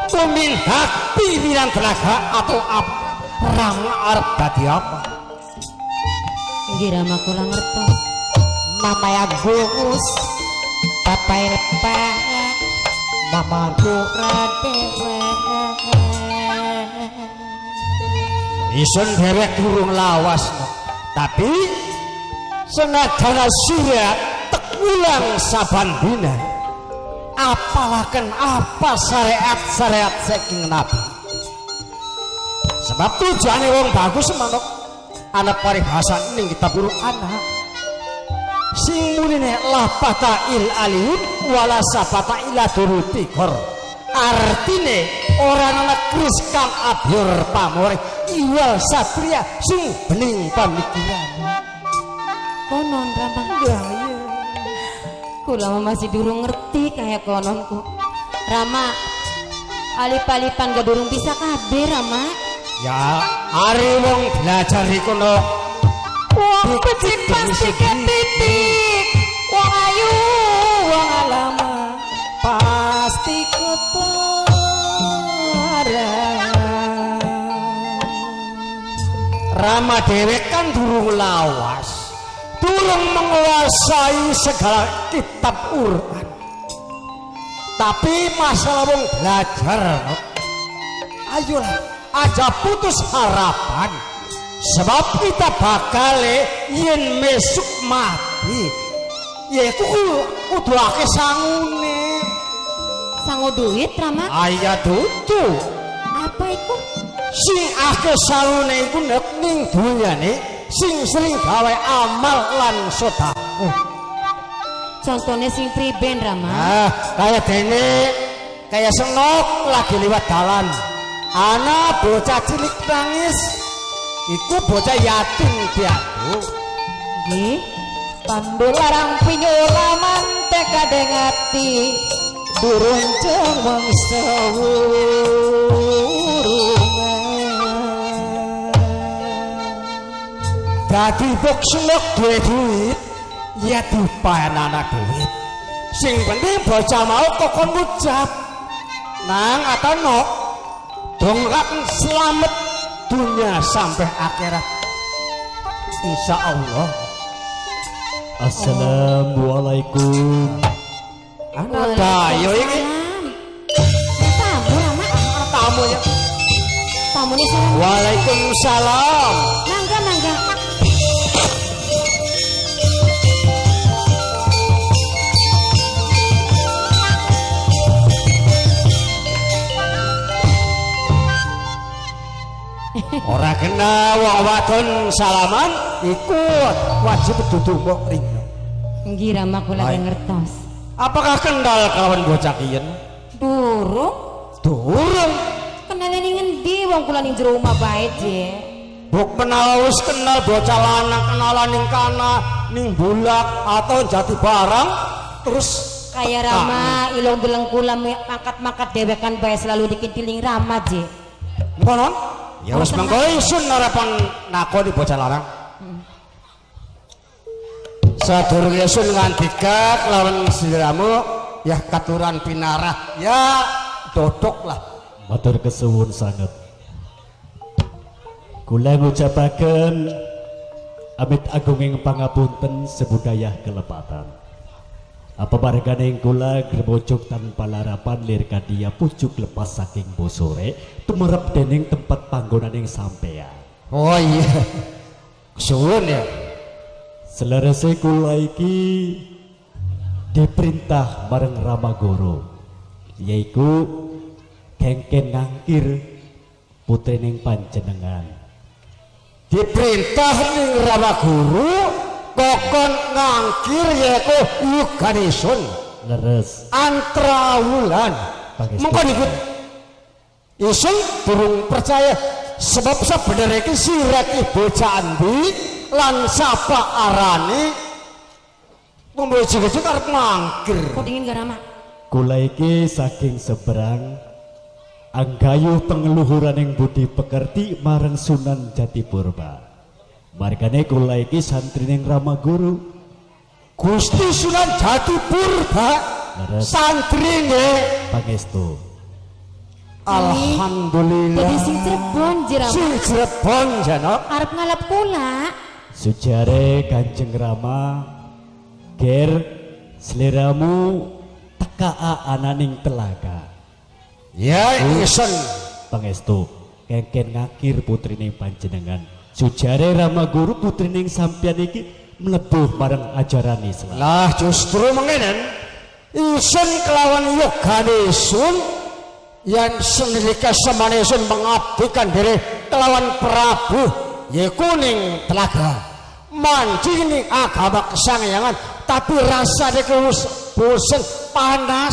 Tumindak pimpinan telaga atau apa? Rama arep dadi apa? Nggih Rama kula ngertos. Mama Agus, Papa Elpa, Mama Radewa. Isun dewek durung lawas no. Tapi senajan surya tekulang saban dina. Apalaken apa syariat-syariat saking Nabi. Sebab tujuane wong bagus manuk ana paribasan ning kitab Quran. Sing munine la fata il aliyun wala sabata ila durutikor. Artine ora ana kris kang abyor pamore iwal satria sing bening pamikiran. Konon Rama. Ya iya. Kula masih durung ngerti kaya kononku. Rama alip-alipan gak durung bisa kabeh Rama. Ya ari wong belajar iku no. Wong becik pasti ketitik, wong ayu wong alama pasti ketara. Rama dhewe kan durung lawas, durung menguasai segala kitab Quran. Tapi masalah wong belajar no, ayolah aja putus harapan. Sebab kita bakal yen mesuk mati yaiku kudu akeh sangune. Sangu duit Rama? Aya dudu. Apa iku? Sing akeh sangune iku nek ning dunyane sing sering gawe amal lan sedekah. Contone sing priben Rama? Ah, kaya dene Kayak senok lagi lewat dalan. Ana bocah cilik nangis. Iku bocah yatim piatu. Nggih. Pandularang pinyulaman tekadeng ati durung cemeng sewurungan. Dadi bok senok duwe duit, ya dipaenana duit. Sing penting bocah mau kokon ngucap. Nang atano dongkak selamat dunia sampai akhirat. Insya Allah. Assalamualaikum. Ana dayo iki Tamu Rama. tamu ya. Tamune salam. Waalaikumsalam. Mangga mangga. Ora kena wong wadon salaman iku wajib dudu mbok rino. Nggih Rama kula Baik. ngertos. Apakah kendal kelawan bocah kiyen? Durung Durung. kenale ning ngendi wong kula ning jero omah bae, Je. Bok menawa wis kenal bocah lanang kenalan ning kana ning bulak atau jati barang terus Kaya Rama ilong deleng kula mangkat-mangkat dewekan bae selalu dikintiling Rama, Je. konon ya wis mengko isun harapan nakoni bocah lanang. Sadurunge isun ngandika kelawan sliramu ya katuran pinarah ya dodok lah. Matur kesuwun sanget. Kula ngucapaken amit agunging pangapunten sebudayah kelepatan. Apa marganing kula gremojok tanpa larapan lir kadia pucuk lepas saking bosore tumerep dening tempat panggonaning sampeyan. Oh iya. Suwun ya. Selerese kula iki diperintah marang Rama Guru yaiku kengken ngangkir putrining panjenengan. Diperintah ning Rama Guru kokon ngangkir yaiku yuganisun Leres. Antrawulan. Pangestu. Mengko niku isun durung percaya sebab sebenarnya iki sira ki bocah endi lan sapa arane ngombe ujug-ujug arep mangkir. Kok dingin gak Rama? Kula iki saking seberang anggayuh pengeluhuraning budi pekerti marang Sunan Jati Purba. Margane kula iki santrining Rama Guru. Gusti Sunan Jati Purba Leres. Santrine Pangestu. Alhamdulillah. Jadi sing Cirebon, Je Rama. Sing Cirebon jano. Arep ngalap kula. Sujare Kanjeng Rama ger sliramu tekaa ananing telaga. Ya isun Pangestu kengken ngakir putrining panjenengan. Sujare Rama Guru putrining sampeyan iki mlebu marang ajaran Islam. Lah justru mengenen isun kelawan yogane isun yang senilika semane isun mengabdikan diri kelawan Prabu yaiku ning telaga mancing ning agama kesangyangan tapi rasane wis bosen panas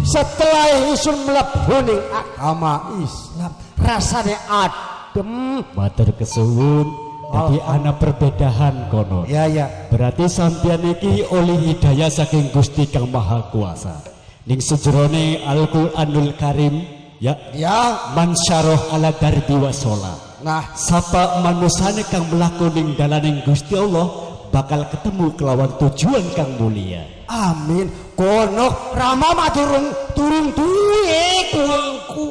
setelah isun mlebu ning agama Islam rasane adem. Matur kesuwun. Dadi ana perbedaan kono. Ya ya. Berarti sampeyan iki oleh hidayah saking Gusti Kang Maha Kuasa. Ning sejerone Al-Qur'anul Karim ya, Ya. man syarah ala darbi wasola. Nah, Sapa manusane kang mlaku ning dalaning Gusti Allah bakal ketemu kelawan tujuan kang mulia. Amin. Kono Rama mah durung durung duwe kungku.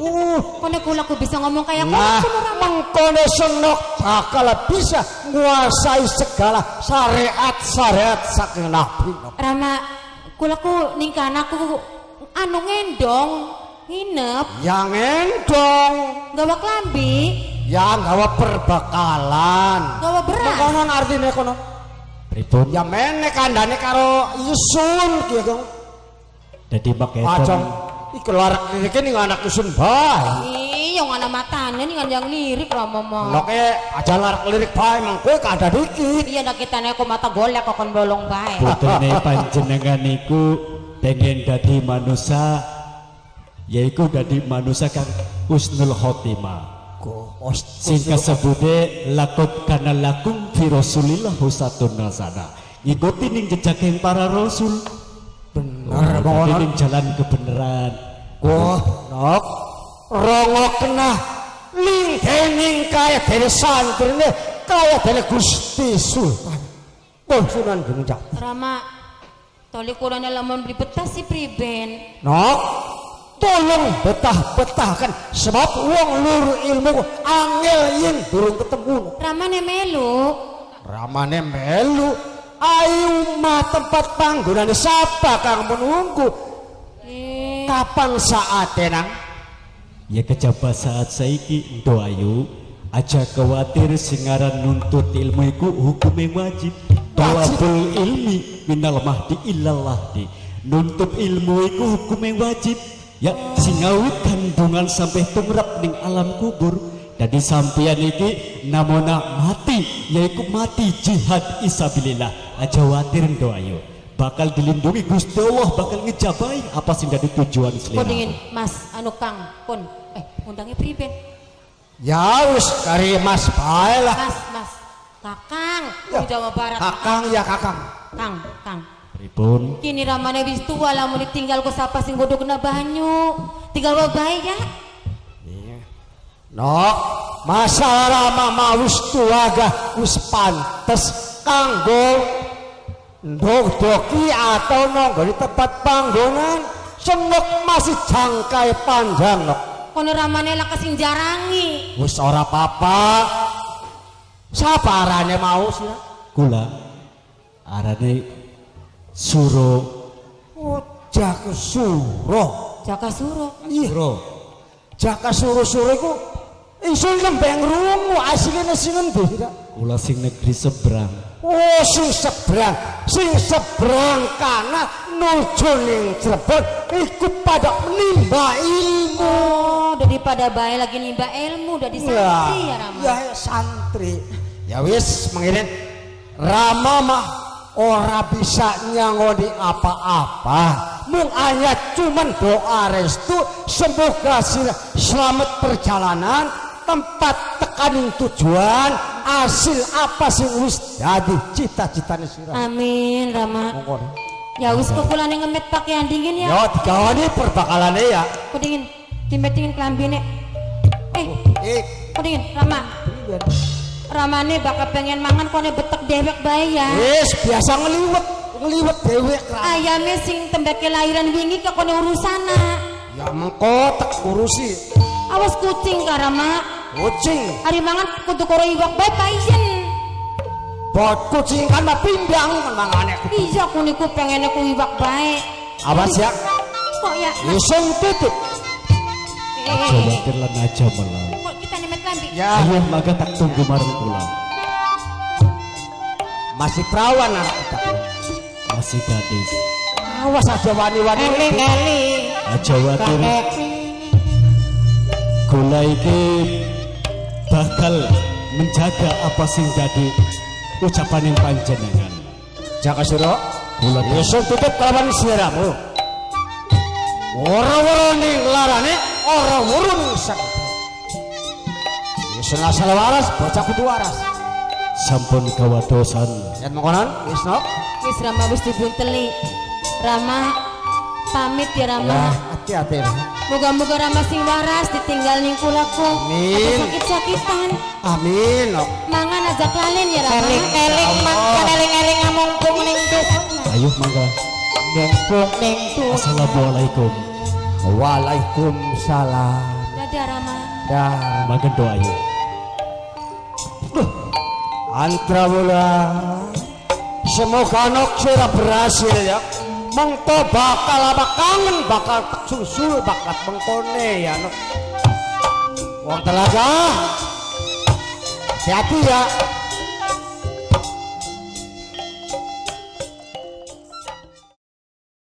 Kono kula ku bisa ngomong kayak kono Nah, kono Rama. mengkono senok bakal bisa nguasai segala syariat-syariat saking Nabi. Rama kula ku ning kana ku anu ngendong nginep Yang endong, gawa klambi yang gawa perbekalan. gawa beras. Mengkono artine kono. Pripun? Ya meneh kandhane karo isun ki Kong. Dadi maketen Ajong iku larak lirike ning anak isun bae. Iya, ana matane ning yang lirik Rama mah. Noke aja larak lirik bae mengko kandhane iki. Iya nak kitane aku mata golek kok kon bolong bae. putrine panjenengan niku pengen dadi manusa Yaiku dadi manusia kang husnul khotimah. Sing kasebute laqad kana lakum fi rasulillah uswatun hasanah. Ngikuti ning jejak para rasul. Bener. Dadi ning jalan kebenaran. Wah, nok rongo kena lingkening kaya dene santrine kaya dene Gusti Sultan. Oh, Sunan Gunung Jati. Rama, toli kulane lamun beli betah si priben. Nok, tolong betah-betahkan sebab wong luru ilmu angel yen durung ketemu. Ramane melu. Ramane melu. Ayo mah tempat panggonane sapa kang menunggu? Kapan saate nang? Ya kejaba saat saiki, Ndo Ayu, aja khawatir, sing aran nuntut ilmu iku hukume wajib. Tolabul ilmi minal mahdi ilal lahdi. Nuntut ilmu iku hukume wajib. Ya sing awit kandungan sampai tumrap ning alam kubur. Dadi sampeyan iki namona mati yaiku mati jihad fisabilillah. Aja khawatir, Ndo Ayu. Bakal dilindungi Gusti Allah, bakal ngejabai apa sing dadi tujuan Kon selera. dingin Mas anu Kang kon undangnya priben? Ya wis kari Mas bae lah. Mas, Mas. Kakang, Ya. wong Jawa Barat. Kakang ya Kakang. Kang, Kang. Pripun? Kini ramane wis tua, lamun ditinggal ku sapa sing godhog kena banyu. Tinggal wae bae ya. Nok, masalah mama wis tua gah wis pantes kanggo ndok-doki atau nonggoni tempat panggonan. Senok masih jangkai panjang nok. Kono ramane lah kasing jarangi. Wis ora apa-apa. Siapa arane mau sih? Kula arane Suro. Oh, Jaka Suro. Jaka Suro. Iya. Jaka Suro-Suro iku iso nembe ngrungu asline sing endi? Kula sing negeri seberang. Oh, sing seberang kana nuju ning Cirebon iku pada menimba ilmu. Oh, daripada bae lagi nimba ilmu, udah di santri ya Rama. Ya santri. Ya wis mengene Rama mah ora bisa nyangoni apa-apa. Mung hanya cuman doa restu semoga selamat perjalanan tempat tekaning tujuan hasil apa sing wis dadi cita-citane sira. Amin Rama. Monggo. Ya wis kok kulane ngemet pakaian dingin ya. Ya digawani perbakalane ya. Kok dingin, dimet dingin klambine. Eh, Kok dingin Rama. Ramane bakal pengen mangan kone betek dewek bae ya. Wis biasa ngeliwet, ngeliwet dewek ra. Ayame sing tembake lahiran wingi kok kone urusana. Ya mengko tak urusi. Awas kucing ka Rama. Kucing. Ari mangan kudu karo iwak bae payen. Bot kucing kan mah pindang kan mangane. Iya aku niku pengene ku iwak bae. Awas ya. Kok ya? Isung titip. Aja khawatir lan aja melang. Kok kita nemet lambi? Ya, Ayo maka tak tunggu marang kula. Masih perawan anak kita. Masih gadis. Awas aja wani-wani. Aja khawatir. Kula iki bakal menjaga apa sing dadi ucapan yang panjenengan. Jaka Suro. Kula Isung titip kelawan siramu. Ora-ora ning larane, ora weruh ning sakit. Isung asal waras, bocah kudu waras. Sampun kawadosan. Yen mengkonon, wis no. Wis Rama wis dibunteli. Rama pamit ya Rama. Ya, hati-hati. Moga-moga Rama sing waras ditinggal ning kulaku. Amin. Aja sakit-sakitan. Amin. No. Mangan aja klalen ya Rama. Eling-eling mangkan eling-eling ngamungkung ning dusun. Ayo mangga. Mungkung ning dusun. Assalamualaikum. Waalaikumsalam. Dadah Rama. Dah. Mangga doa ayo. Antra bola. Semoga nok sira berhasil ya. Mengko bakal apa kangen bakal tak susul bakat mengkone ya nok. Wong telaga. Hati-hati ya.